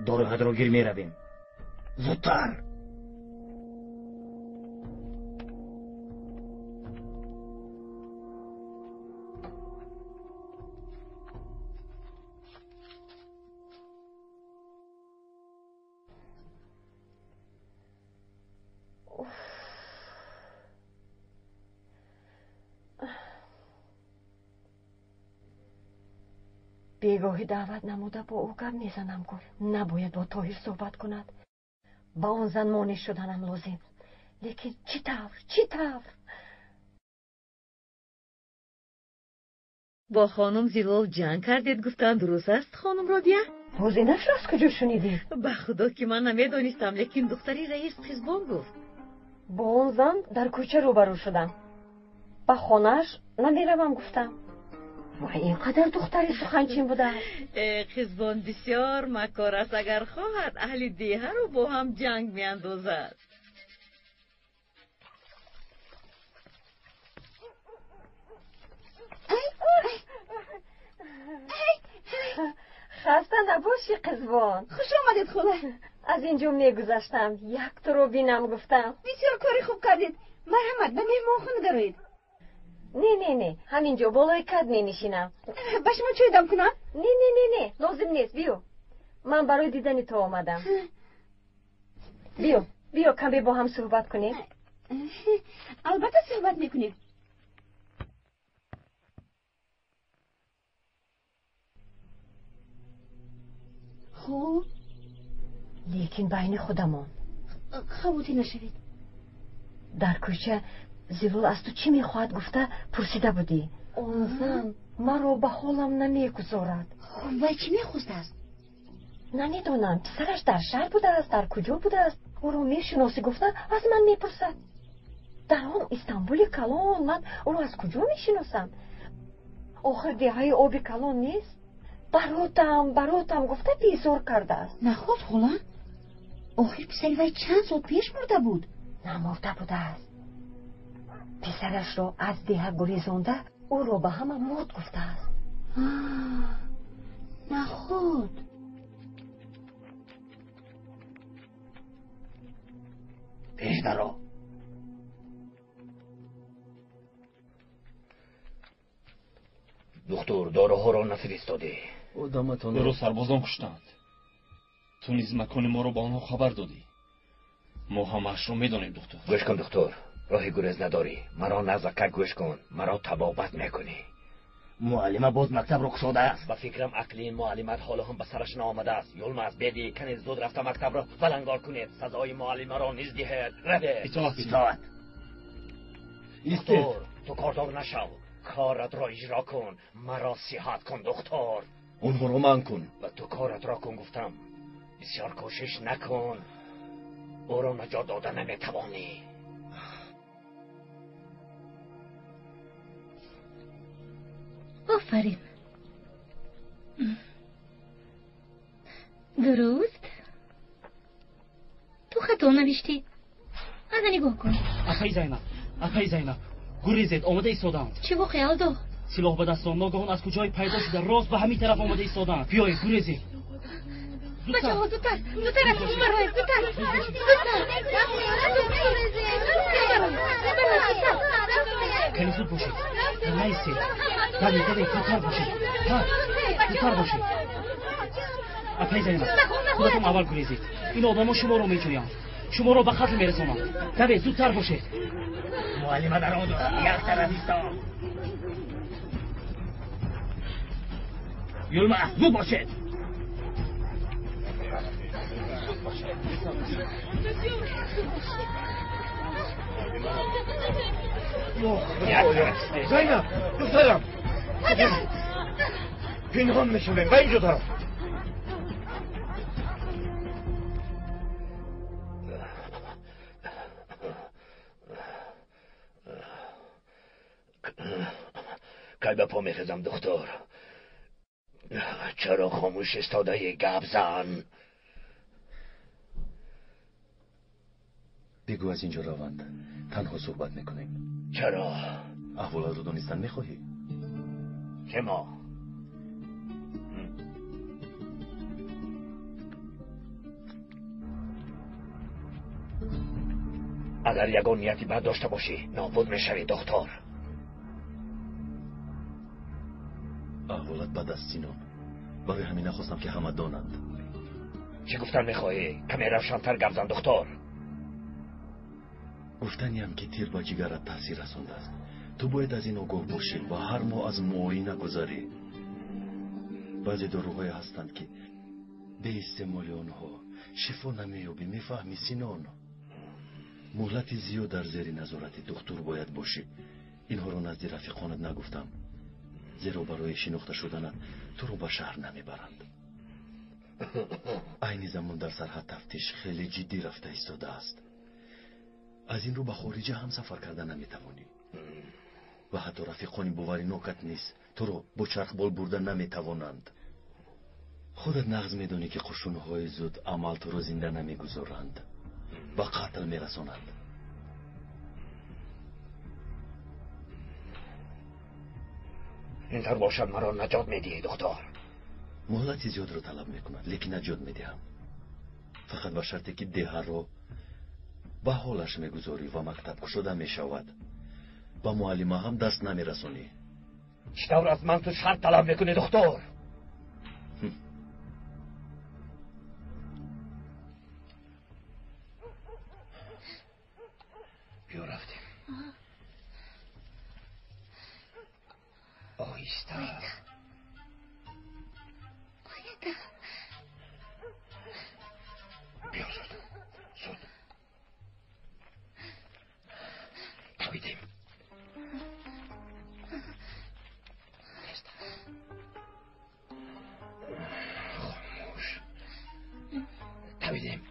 доруҳатро гир, меравем. Зудтар. Бегоҳӣ даъват намуда бо ӯ гап мезанам. Гуфт, набояд бо Тоҳир суҳбат кунад. Ба он зан монеъ шуданам лозим, лекин чӣ тавр, чӣ тавр? Бо хонум Зилол ҷанг кардед, гуфтанд, дуруст аст, хонум Робия? Боз инашро аз куҷо шунидӣ? Ба худо ки ман намедонистам, лекин духтари раис Қизбон гуфт. Бо он зан дар кӯча рӯбарӯ шудам. Ба хонааш намеравам, гуфтам. Ва ин қадар духтари суханчин будааст. Қизбон бисёр макор аст, агар хоҳад аҳли деҳаро бо ҳам ҷанг меандозад. Хаста набошӣ, Қизбон. Хуш омадед, хола. Аз ин ҷо мегузаштам, як туро бинам гуфтам. Бисёр кори хуб кардед. Марҳамат, ба меҳмонхона дароед. Не, не, не, ҳамин ҷо болои кад менишинам. Ба шумо чой дам кунам? Не, не, не, не, лозим нест. Биё, ман барои дидани ту омадам. Биё, биё, каме бо ҳам суҳбат кунем. Албатта суҳбат мекунем. Хуб, лекин байни худамон. Хавотир нашавед. Дар кӯча Зилол аз ту чӣ мехоҳад гуфта пурсида будӣ. Он зан маро ба ҳолам намегузорад. Хуб, вай чӣ мехостааст? Намедонам, писараш дар шаҳр будааст, дар куҷо будааст, ӯро мешиносӣ гуфта аз ман мепурсад. Дар он Истанбули калон ман ӯро аз куҷо мешиносам? Охир деҳаи оби калон нест. Баротам, баротам гуфта безор кардааст. Наход, хола, охир писари вай чанд сол пеш мурда буд. Намурда будааст. Писарашро аз деҳа гурезонда ӯро ба ҳама мурд гуфтааст. Наход. Пеш даро. Духтур, доруҳоро нафиристодӣ. Одаматон ӯро сарбозон куштанд. Ту низ макони моро ба онҳо хабар додӣ. Мо ҳамаашро медонем, духтур. Гӯш кун, духтур, роҳи гурез надорӣ. Маро назака гӯш кун, маро табобат мекунӣ. Муаллима боз мактабро кушодааст. Ба фикрам, ақли ин муаллимат ҳоло ҳам ба сараш наомадааст. Юлмаз, беди, кане зуд рафта мактабро балангор кунед. Сазои муаллимаро низ диҳед. Равед. Итоат. Итоат. Истед. Духтур, ту кордор нашав, коратро иҷро кун. Маро сиҳат кун, духтур. Онҳоро манъ кун. Ба ту коратро кун гуфтам. Бисёр кӯшиш накун, ӯро наҷот дода наметавонӣ. Офарин. Дуруст. Ту хато навиштӣ. Ана нигоҳ кун. Апаи Зайнаб, апаи Зайнаб, гурезед, омода истодаанд. Чӣ воқеа, Алдо? Силоҳ ба дастон ногаҳон аз куҷое пайдо шуда рост ба ҳамин тараф омода истодаанд. Биёед, гурезед. Бачаҳо, зудтар, зудтар аз он бароед, зудтар, зудтар. Кани зуд бошед, наистед. Давед, давед, зудтар бошед. Зудтар бошед. Апаи Зайнаб, худатон аввал гурезед. Ин одамо шуморо меҷӯянд. Шуморо ба қатл мерасонанд. Давед, зудтар бошед. Муаллима даромад, як тараф истод. Юлма, зуд бошед. Зайнаб, духтарам. Пинҳон мешавем, ба инҷо даром. Кай ба по мехезам, духтур? Чаро хомӯш истодаӣ? Гап зан. Бигӯ аз инҷо раванд. Танҳо суҳбат мекунем. Чаро? Аҳволатро донистан мехоҳӣ? Чемо? Агар ягон нияти бад дошта бошӣ, нобуд мешавӣ, духтур. Аҳволат бад аст, Синон. Барои ҳамин нахостам, ки ҳама донанд. Чӣ гуфтан мехоҳӣ? Каме равшантар гап зан, духтур. Гуфтаниам, ки тир ба ҷигарат таъсир расондааст. Ту бояд аз ин огоҳ бошӣ ва ҳар моҳ аз муоина гузарӣ. Баъзе доруҳое ҳастанд, ки беистеъмоли онҳо шифо намеёбӣ. Мефаҳмӣ, Синон? Муҳлати зиёд дар зери назорати духтур бояд бошӣ. Инҳоро назди рафиқонат нагуфтам, зеро барои шинохта шуданат туро ба шаҳр намебаранд. Айни замон дар сарҳад тафтиш хеле ҷиддӣ рафта истодааст. Аз ин рӯ ба хориҷа ҳам сафар карда наметавонӣ ва ҳатто рафиқони боваринокат низ туро бо чархбол бурда наметавонанд. Худат нағз медонӣ, ки қушунҳои зуд амал туро зинда намегузоранд, ба қатл мерасонанд. Ин тавр бошад, маро наҷот медиҳӣ, духтур? Муҳлати зиёдро талаб мекунад, лекин наҷот медиҳам. Фақат ба шарте, ки деҳаро ба ҳолаш мегузорӣ ва мактаб кушода мешавад. Ба муаллима ҳам даст намерасонӣ. Чӣ тавр аз ман ту шарт талаб мекунӣ, духтур? Биё, рафтем. Оҳиста. Оҳиста. Биё, зуд, зуд. Давидем. Хомӯш. Давидем.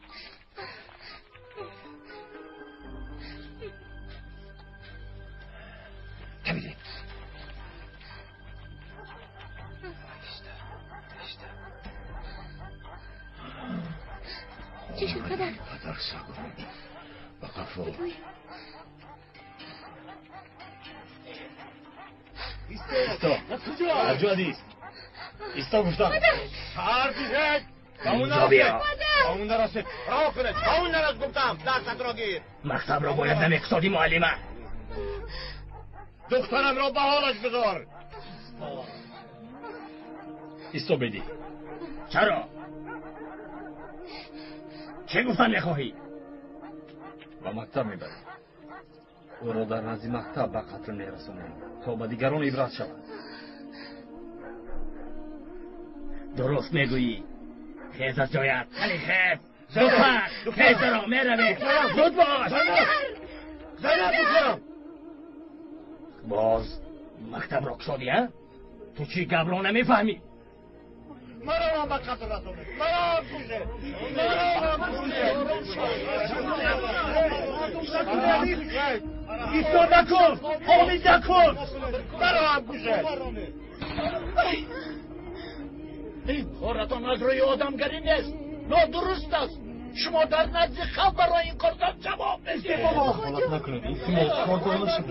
Давидем. Оҳиста, оҳиста. Чӣ шуд, падар? Падар сагон ба қафо. Исто. Аз ҷо дист. Исто гуфтам. Ҳар диҳед. Ба он нарасед. Ба он нарасед. Раҳо кунед. Ба он нарас гуфтам. Дастатро гир. Мактабро бояд намекушодӣ, муаллима. Духтарамро ба ҳолаш гузор. Исто, бедӣ. Чаро? Чӣ гуфтан мехоҳӣ? Ба мактаб мебарем. Ӯро дар назди мактаб ба қатл мерасонем, то ба дигарон ибрат шавад. Дуруст мегӯӣ. Хез аз ҷоят. Ҳали хез. Зудтар. Хез даро, меравем. Зуд бош. Зайнаб, духтарам. Боз мактабро кушодӣ, а? Ту чӣ гапро намефаҳмӣ? Маро ҳам ба қатл расонед. Маро ҳам кушед. Маро ҳам кушед. Исто накун. Омид накун. Маро ҳам кушед. Ин коратон аз рӯи одамгарӣ нест. Нодуруст аст. Шумо дар назди халқ барои ин кордон ҷавоб медиҳед. Дахолат накунед, илтимос, кордор нашавед.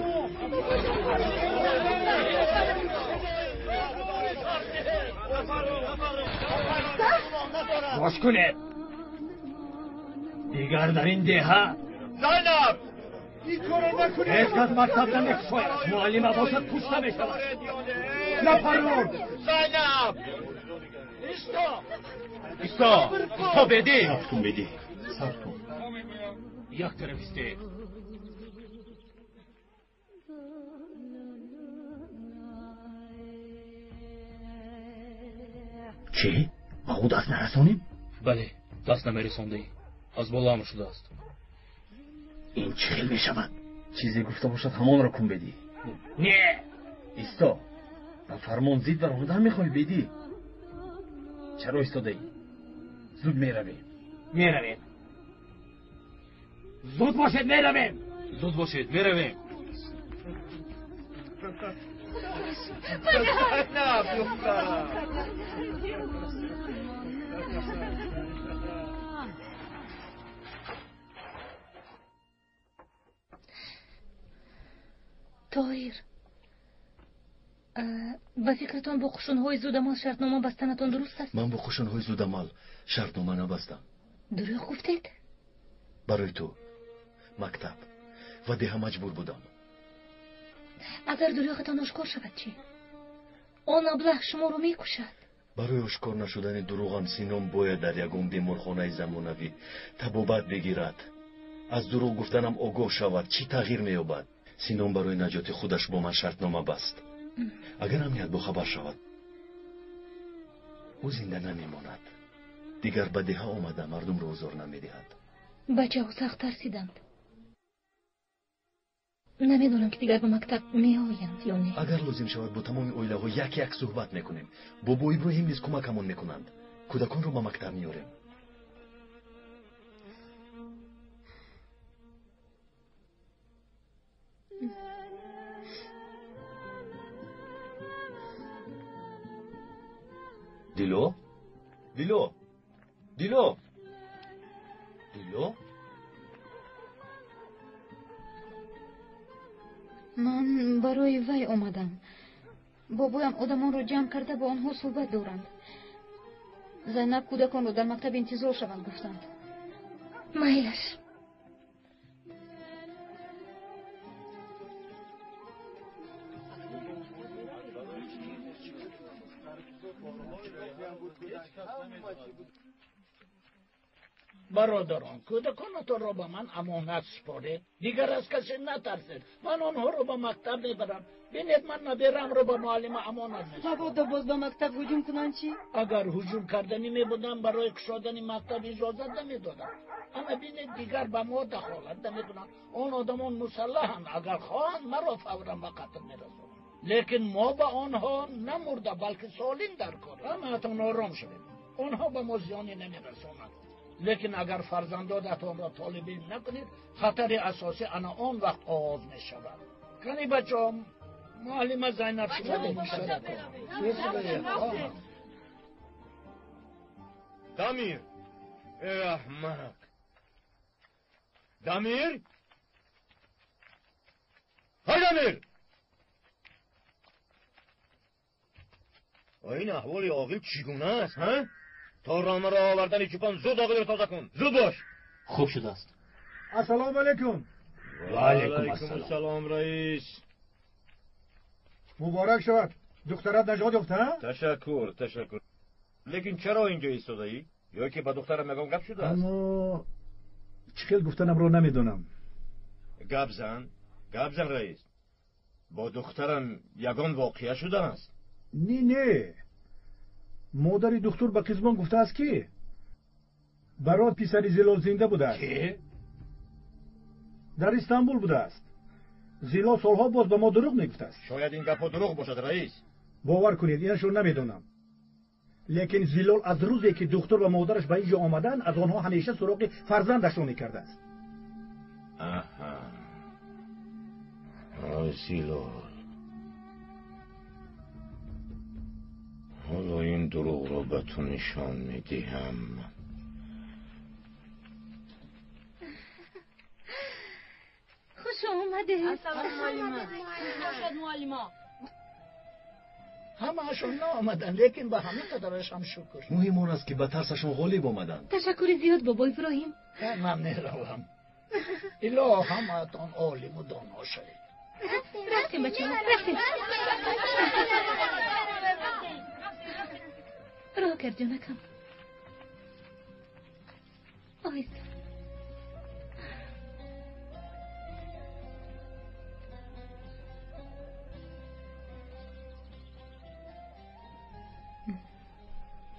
Бош кунед. Дигар дар ин деҳа Зайнаб! Ин корро накунед! Ҳеҷ кас мактаб намекушояд. Муаллима бошад кушта мешавад. Напарон! Зайнаб! Исто! Исто! Исто, бедӣ! Сабр кун, бедӣ. Сабр кун. Як тараф истед. Чӣ? Ба ӯ даст нарасонем? Бале, даст намерасондӣ. Аз боло амр шудааст. Ин чӣ хел мешавад? Чизе гуфта бошад, ҳамонро кун, бедӣ. Не! Исто. Ба фармон зид баромадан мехоҳӣ, бедӣ? Чаро истодаӣ? Зуд меравем. Меравем. Зуд бошед, меравем. Зуд бошед, меравем. Зайнаб, духтарам! Тоҳир, ба фикратон бо қушунҳои зудамал шартнома бастанатон дуруст аст? Ман бо қушунҳои зудамал шартнома набастам. Дурӯғ гуфтед? Барои ту, мактаб ва деҳа маҷбур будам. Агар дурӯғатон ошкор шавад чӣ? Он аблаҳ шуморо мекушад. Барои ошкор нашудани дурӯғам Сином бояд дар ягон беморхонаи замонавӣ табобат бигирад. Аз дурӯғ гуфтанам огоҳ шавад, чӣ тағйир меёбад? Сином барои наҷоти худаш бо ман шартнома баст. Агар амният бохабар шавад, ӯ зинда намемонад. Дигар ба деҳа омада мардумро озор намедиҳад. Бачаҳо сахт тарсиданд. Намедонам, ки дигар ба мактаб меоянд ё не. Агар лозим шавад, бо тамоми оилаҳо як як суҳбат мекунем. Бобо Иброҳим низ кӯмакамон мекунанд. Кӯдаконро ба мактаб меорем. Дило? Дило? Дило? Дило? Ман барои вай омадам. Бобоям одамонро ҷамъ карда бо онҳо суҳбат доранд. Зайнаб кӯдаконро дар мактаб интизор шаванд гуфтанд. Майлаш. Бародарон, кӯдаконатонро ба ман амонат супоред. Дигар аз касе натарсед. Ман онҳоро ба мактаб мебарам. Бинед, ман наберамро ба муаллима амонат месупорам. Мабодо боз ба мактаб ҳуҷум кунанд чӣ? Агар ҳуҷум карданӣ мебудам, барои кушодани мактаб иҷозат намедодам. Ана бинед, дигар ба мо дахолат намекунанд. Он одамон мусаллаҳанд. Агар хоҳанд, маро фавран ба қатл мерасонанд. Лекин мо ба онҳо намурда, балки солим дар кор. Ҳамаатон ором шавед. Онҳо ба мо зиёне намерасонанд. Лекин агар фарзандодатонро толибилм накунед, хатари асосӣ ана он вақт оғоз мешавад. Кани бачаҳо, муаллима Зайнаб шумо Дамир! Эй аҳмақ! Дамир! Ҳай Дамир! Ин аҳволи оғил чӣ гуна аст, ҳа? То ромаро овардани чӯпон зуд оғилро тоза кун. Зуд бош. Хуб шудааст. Ассалому алайкум. Ва алайкум ассалом, раис. Муборак шавад. Духтарат наҷот ёфт, ҳа? Ташаккур, ташаккур. Лекин чаро инҷо истодаӣ? Ё ки ба духтарам ягон гап шудааст? Аммо чӣ хел гуфтанамро намедонам. Гап зан, гап зан, раис. Бо духтарам ягон воқеа шудааст? Не, не. Модари духтур ба қизмон гуфтааст, ки барот писари Зилол зинда будааст. Ки? Дар Истанбул будааст. Зилол солҳо боз ба мо дурӯғ мегуфтааст. Шояд ин гапҳо дурӯғ бошад, раис. Бовар кунед, инашро намедонам. Лекин Зилол аз рӯзе ки духтур ва модараш ба ин ҷо омаданд, аз онҳо ҳамеша суроғи фарзандашро мекардааст. Аҳа. Зилол. Ҳоло ин дурӯғро ба ту нишон медиҳам. медиҳед. Ассалому муаллима. Бошад муаллима. Ҳамаашон наомаданд, лекин ба ҳамин қадараш ҳам шукр. Муҳим он аст, ки ба тарсашон ғолиб омаданд. Ташаккури зиёд, бобо Иброҳим. Ман меравам. Илоҳ ҳамаатон олиму доно шавед. Рафтем, бачаҳо, рафтем. Роҳ кард, ҷонакам. Оҳиста.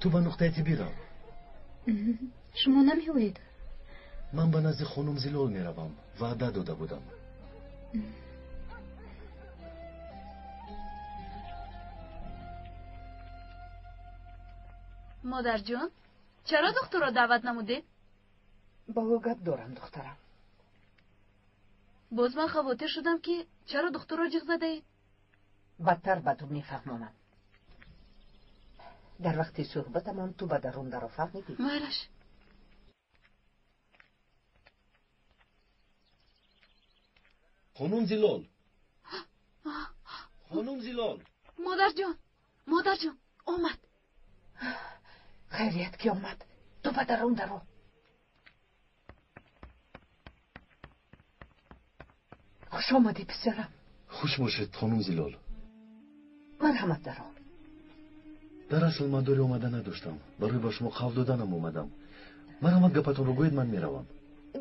Ту ба нуқтаи тиббӣ рав. Шумо намеоед? Ман ба назди хонум Зилол меравам. Ваъда дода будам. Модарҷон, чаро духтурро даъват намудед? Ба ӯ гап дорам, духтарам. Боз ман хавотир шудам, ки чаро духтурро ҷиғ задаед? Бадтар ба ту мефаҳмонам. Дар вақти суҳбатамон ту ба дарун даро, фаҳмидӣ? Майлаш. Хонум Зилол, хонум Зилол! Модарҷон, модарҷон, омад. Хайрият, ки омад. Ту ба дарун даро. Хуш омадӣ, писарам. Хуш бошед, хонум Зилол. Марҳамат, даро. Дар асл ман дори омада надоштам. Барои ба шумо қавл доданам омадам. Марҳамат, гапатонро гӯед, ман меравам.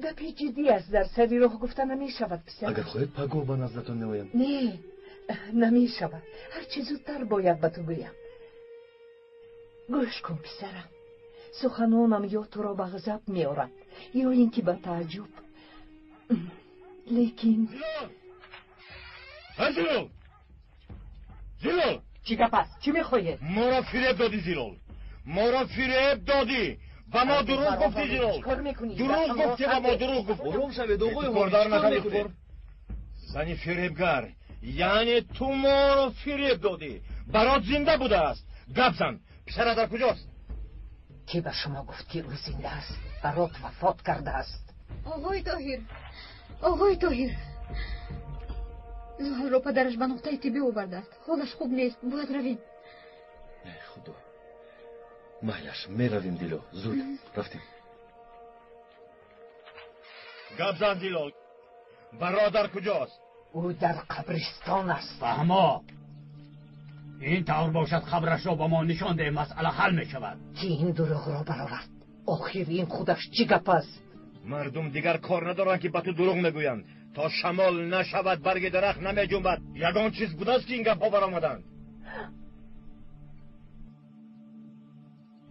Гапи ҷиддӣ аст, дар сари роҳ гуфта намешавад, писарам. Агар хоҳед, пагоҳ ба наздатон меоям. Не, намешавад. Ҳарчи зудтар бояд ба ту гӯям. Гӯш кун, писарам, суханонам ё туро ба ғазаб меорад, ё ин ки ба тааҷҷуб, лекин Зилол! Зилол! Чӣ гап аст? Чӣ мехоҳед? Моро фиреб додӣ, Зилол, моро фиреб додӣ, ба мо дурӯғ гуфтӣ, Зилол, дурӯғ гуфтӣ, ба мо дурӯғ гуфтӣ. Ором шавед, оғои. Кордор накардӣ, зани фиребгар. Яъне ту моро фиреб додӣ. Барот зинда будааст. Гап зан, писара дар куҷост? Кӣ ба шумо гуфт, ки ӯ зинда аст? Барот вафот кардааст. Оғои Тоҳир, оғои Тоҳир, Зуҳалро падараш ба нуқтаи тиббӣ овардааст. Ҳолаш хуб нест, бояд равем. Эй худо, майлаш, меравем. Дило, зуд рафтем. Гап зан, Зилол, бародар куҷост? Ӯ дар қабристон аст. Фаҳмо, ин тавр бошад, қабрашро ба мо нишон деҳ, масъала ҳал мешавад. Ки ин дурӯғро баровард? Охир ин худаш чӣ гап аст? Мардум дигар кор надоранд, ки ба ту дурӯғ мегӯянд. То шамол нашавад, барги дарахт намеҷунбад. Ягон чиз будааст, ки ин гапҳо баромаданд.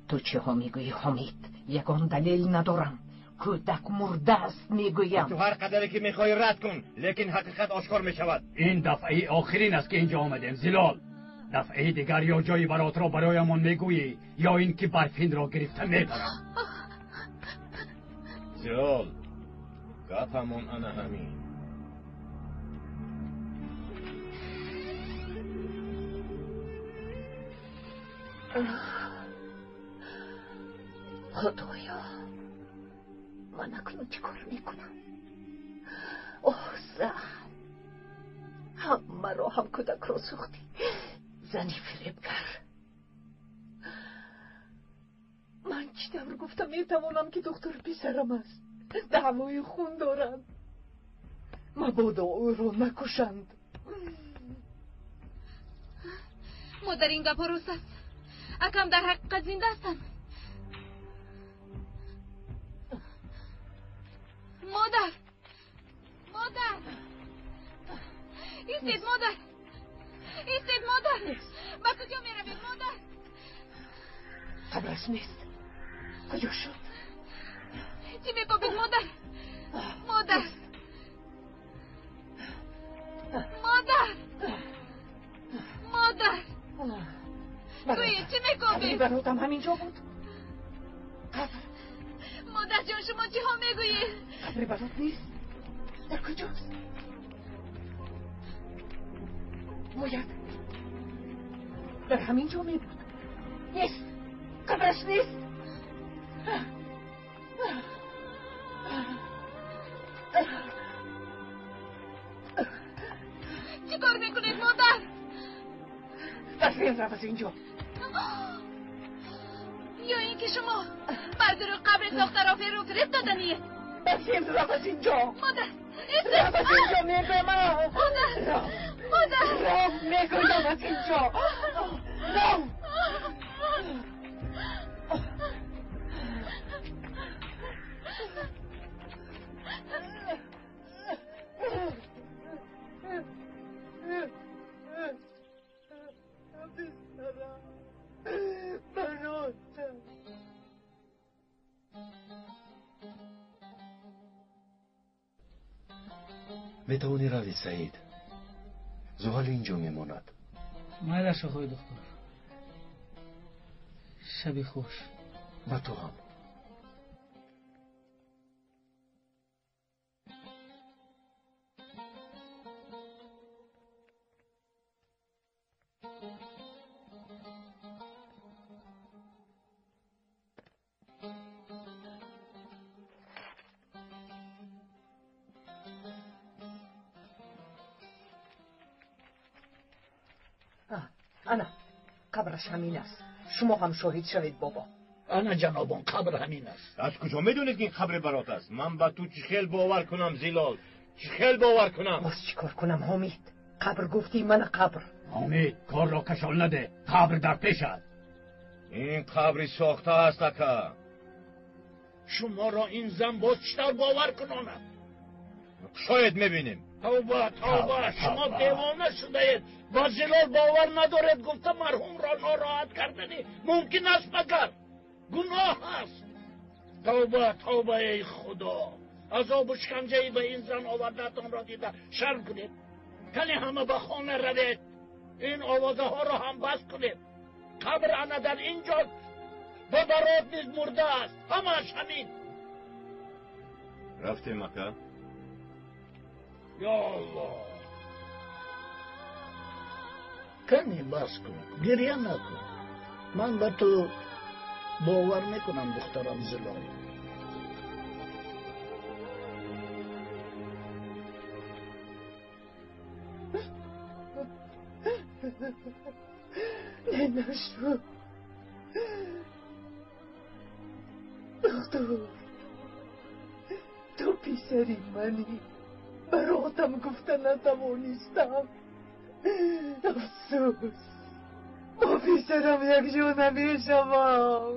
Ту чиҳо мегӯӣ, Ҳомид? Ягон далел надорам. Кӯдак мурдааст, мегӯям. Ту ҳар қадаре ки мехоҳӣ рад кун, лекин ҳақиқат ошкор мешавад. Ин дафъаи охирин аст, ки инҷо омадем, Зилол. Дафъаи дигар ё ҷои баротро бароямон мегӯӣ, ё ин ки барфинро гирифта мебарам. Зилол, гапамон ана ҳамин. Худоё, ман акнун чӣ кор мекунам? Оҳ, зан, ҳам маро, ҳам кӯдакро сӯхтӣ, зани фиребгар. Ман чӣ тавр гуфта метавонам, ки духтур писарам аст? Даъвои хун доранд. Мабодо ӯро накушанд. Модар, ин гапҳо рост аст? Акам дар ҳақиқат зинда ҳастанд? Модар, модар, истед, модар, истед, модар, ба куҷо меравед, модар? Қабраш нест. Куҷо шуд? Чӣ мекобед, модар? Модар, модар, модар, гӯед, чӣ мекобед? Баротам ҳамин ҷо буд. Қабр. Модарҷон, шумо чиҳо мегӯед? Қабри барот нест. Дар куҷост? Бояд дар ҳамин ҷо мебуд. Нест, қабраш нест. Пас рав аз инҷо. Ё ин ки шумо бар дурӯғ қабри сохтаро феру фиреб доданиед. Пас рав аз инҷо. Модар, рав аз инҷо мегӯям. Модар, модар, рав мегӯям аз инҷо. Рав. Метавонӣ равӣ, Саид. Зуҳал инҷо мемонад. Майлаш, оқои духтур. Шаби хуш. Ба ту ҳам. Ана, қабраш ҳамин аст. Шумо ҳам шоҳид шавед, бобо. Ана ҷанобон, қабр ҳамин аст. Аз куҷо медонед, ки ин қабри Барот аст? Ман ба ту чӣ хел бовар кунам, Зилол? Чӣ хел бовар кунам? Боз чӣ кор кунам, Ҳомид? Қабр гуфтӣ, мана қабр. Ҳомид, корро кашол наде. Қабр дар пеш аст. Ин қабри сохта аст, ака. Шуморо ин зан боз чӣ тавр бовар кунонад? Шояд мебинем. Тавба, тавба, шумо девона шудаед. Ба Зилол бовар надоред, гуфта марҳумро нороҳат кардани мумкин аст, магар гуноҳ аст. Тавба, тавба, эй Худо. Азобу шиканҷаи ба ин зан овардаатонро дида шарм кунед. Кане ҳама ба хона равед. Ин овозаҳоро ҳам бас кунед. Қабр ана дар ин ҷост ва Барот низ мурда аст. Ҳамааш ҳамин. Рафтем, ака. Ё Аллоҳ. Кане бас кун, гиря накун. Ман ба ту бовар мекунам, духтарам Зилол. Не нашуд. Духтур, ту писари манӣ. Баротам гуфта натавонистам. Афсӯс, бо писарам якҷо намешавам.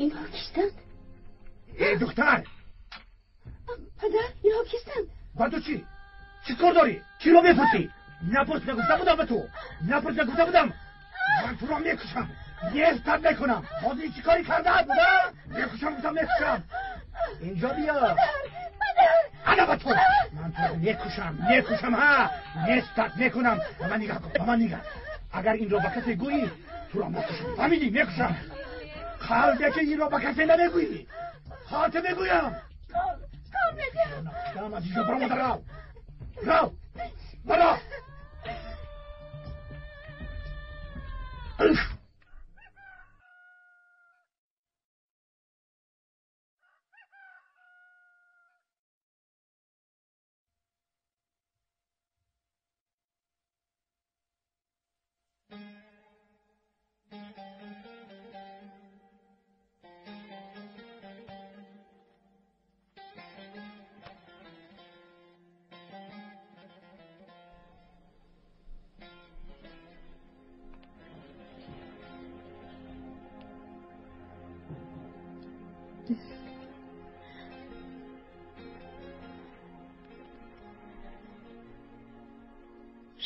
Инҳо кистанд? Эй духтар! Падар, инҳо кистанд? Ба ту чӣ? Чӣ кор дорӣ? Чиро мепурсӣ? Напурс нагуфта будам ба ту? Напурс нагуфта будам? Ман туро мекушам. Нестат мекунам. Ҳозир чӣ корӣ кардаат? Мекушам, гуфтам мекушам. Инҷо биё. Ана ба ту. Ман туро мекушам, мекушам, ҳа. Нестат мекунам. Ба ман нигаҳ кун, ба ман нигаҳ. Агар инро ба касе гӯӣ, туро мекушам. Фаҳмидӣ? Мекушам. Қалбе ки инро ба касе намегӯӣ. Хотир мегӯям. Қол медиҳам. Накуштам, аз инҷо баромада рав. Рав. Баро.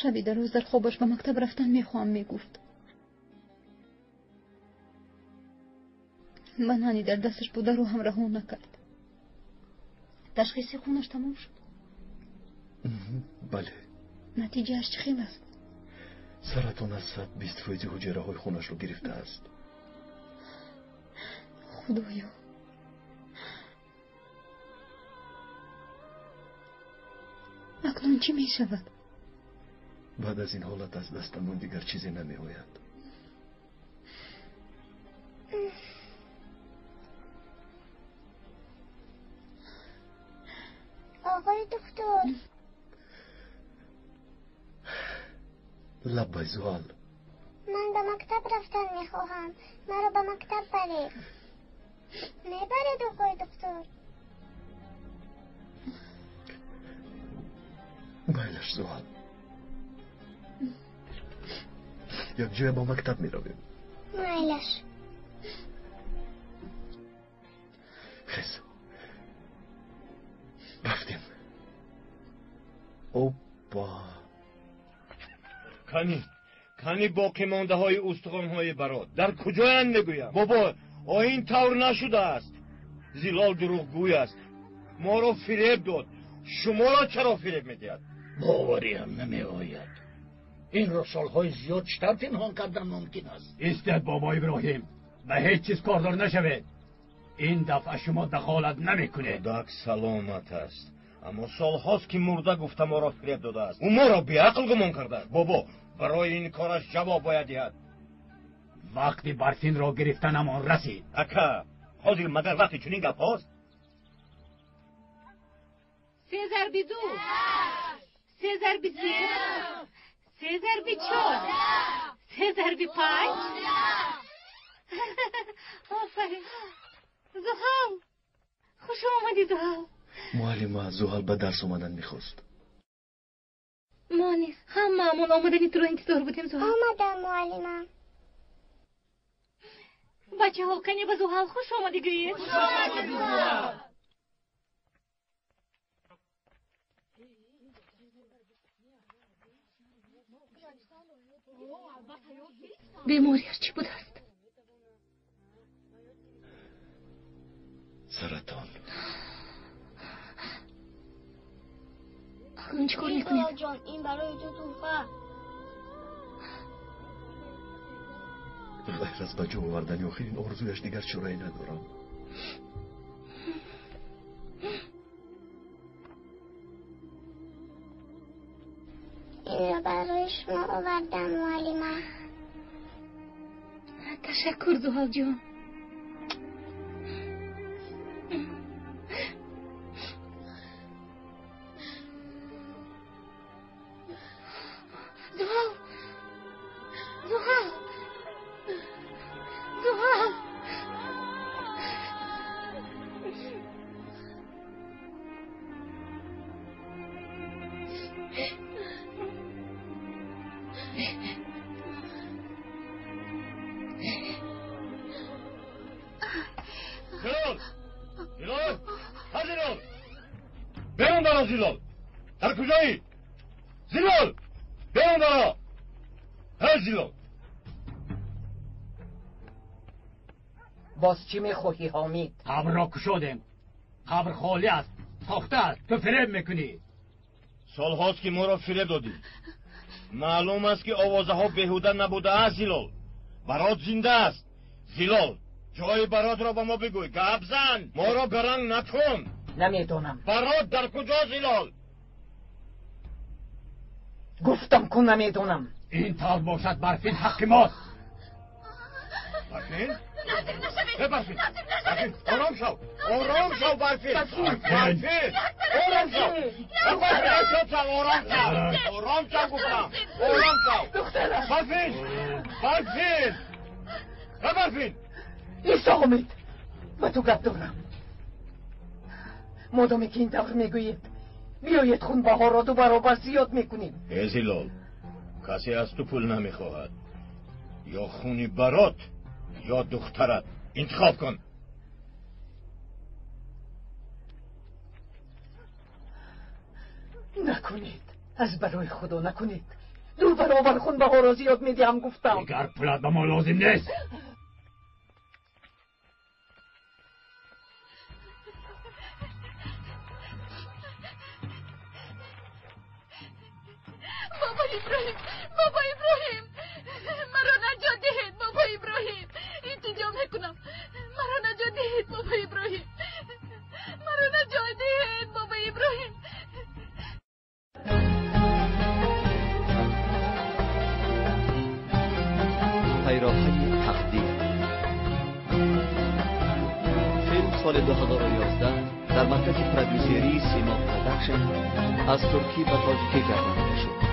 Шаби дароз дар хобаш ба мактаб рафтан мехоҳам мегуфт. Ба нани дар дасташ бударо ҳам раҳо накард. Ташхиси хунаш тамом шуд? Бале. Натиҷааш чӣ хел аст? Саратон аз 120% ҳуҷайраҳои хунашро гирифтааст. Худоё, акнун чӣ мешавад? Баъд аз ин ҳолат аз дастамон дигар чизе намеояд. Оғои доктор. Лаббай, Зуҳал. Ман ба мактаб рафтан мехоҳам. Маро ба мактаб баред. Мебаред, оғои доктор? Майлаш, Зуҳал. Якҷоя ба мактаб меравем. Майлаш. Хез. Рафтем. Опа. Кани, кани боқимондаҳои устухонҳои барот дар куҷоянд мегӯям? Бобо, о ин тавр нашудааст. Зилол дурӯғгӯй аст. Моро фиреб дод. Шуморо чаро фиреб медиҳад? Бовариам намеояд. Инро солҳои зиёд чӣ тавр пинҳон кардан мумкин аст? Истед, бобо Иброҳим, ба ҳеҷ чиз кордор нашавед. Ин дафъа шумо дахолат намекунед. Кӯдак саломат аст, аммо солҳост ки мурда гуфта моро фиреб додааст. Ӯ моро беақл гумон кардааст. Бобо, барои ин кораш ҷавоб бояд диҳад. Вақти Барфинро гирифтанамон расид. Ака, ҳозир магар вақти чунин гапҳост? Се зарби ду, се зарби се, се зарби чор, се зарби панҷ. Офарин. Зуҳал, хуш омадӣ, Зуҳал. Муаллима, Зуҳал ба дарс омадан мехост. Мо низ ҳамаамон омадани туро интизор будем, Зуҳал. Омадам, муаллима. Бачаҳо, кане ба Зуҳал хуш омадӣ гӯед. Хуш омадӣ, Зуҳал. Бемориаш чӣ будааст? Саратон. Акнун чӣ кор мекунед? Зуҳалҷон, ин барои ту туҳфа. Ғайр аз ба ҷо овардани охирин орзуяш дигар чорае надорам. Инро барои шумо овардам, муаллима. Ташаккур, Зуҳалҷон. Зуҳал, Зуҳал, Зуҳал. Зилол! Зилол! Ҳа, Зилол! Берун баро, Зилол! Дар куҷоӣ? Зилол! Берун баро! Ҳа, Зилол! Боз чӣ мехоҳӣ, Ҳомид? Қабрро кушодем. Қабр холӣ аст, сохта аст. Ту фиреб мекунӣ. Солҳост ки моро фиреб додӣ. Маълум аст ки овозаҳо беҳуда набудааст, Зилол. Барот зинда аст. Зилол, ҷои баротро ба мо бигӯй. Гап зан, моро гаранг накун. Намедонам. Барот дар куҷо, Зилол? Гуфтам ку намедонам. Ин тавр бошад, Барфин ҳаққи мост. Барфин? Наздик нашавед! Э, Барфин! Наздик нашавед! Барфин, ором шав! Ором шав, Барфин! Барфин! Ором шав! Барфин, шав, ором шав! Ором шав, гуфтам! Ором шав! Барфин! Барфин! Э, Барфин! Исо Ҳомид, ба ту гап дорам. Модоме ки ин тавр мегӯед, биёед хунбаҳоро ду баробар зиёд мекунем. Э, Зилол, касе аз ту пул намехоҳад. Ё хуни барот, ё духтарат. Интихоб кун. Накунед, аз барои Худо накунед. Ду баробар хунбаҳоро зиёд медиҳам, гуфтам. Дигар пулат ба мо лозим нест. Бобо Иброҳим, Бобо Иброҳим, маро наҷот диҳед, Бобо Иброҳим. Илтиҷо мекунам, маро наҷот диҳед, Бобо Иброҳим. Маро наҷот диҳед, Бобо Иброҳим. Пайроҳаи тақдир. Филм соли 2011 дар маркази продюсерии Симо Продакшн аз туркӣ ба тоҷикӣ гардонида шуд.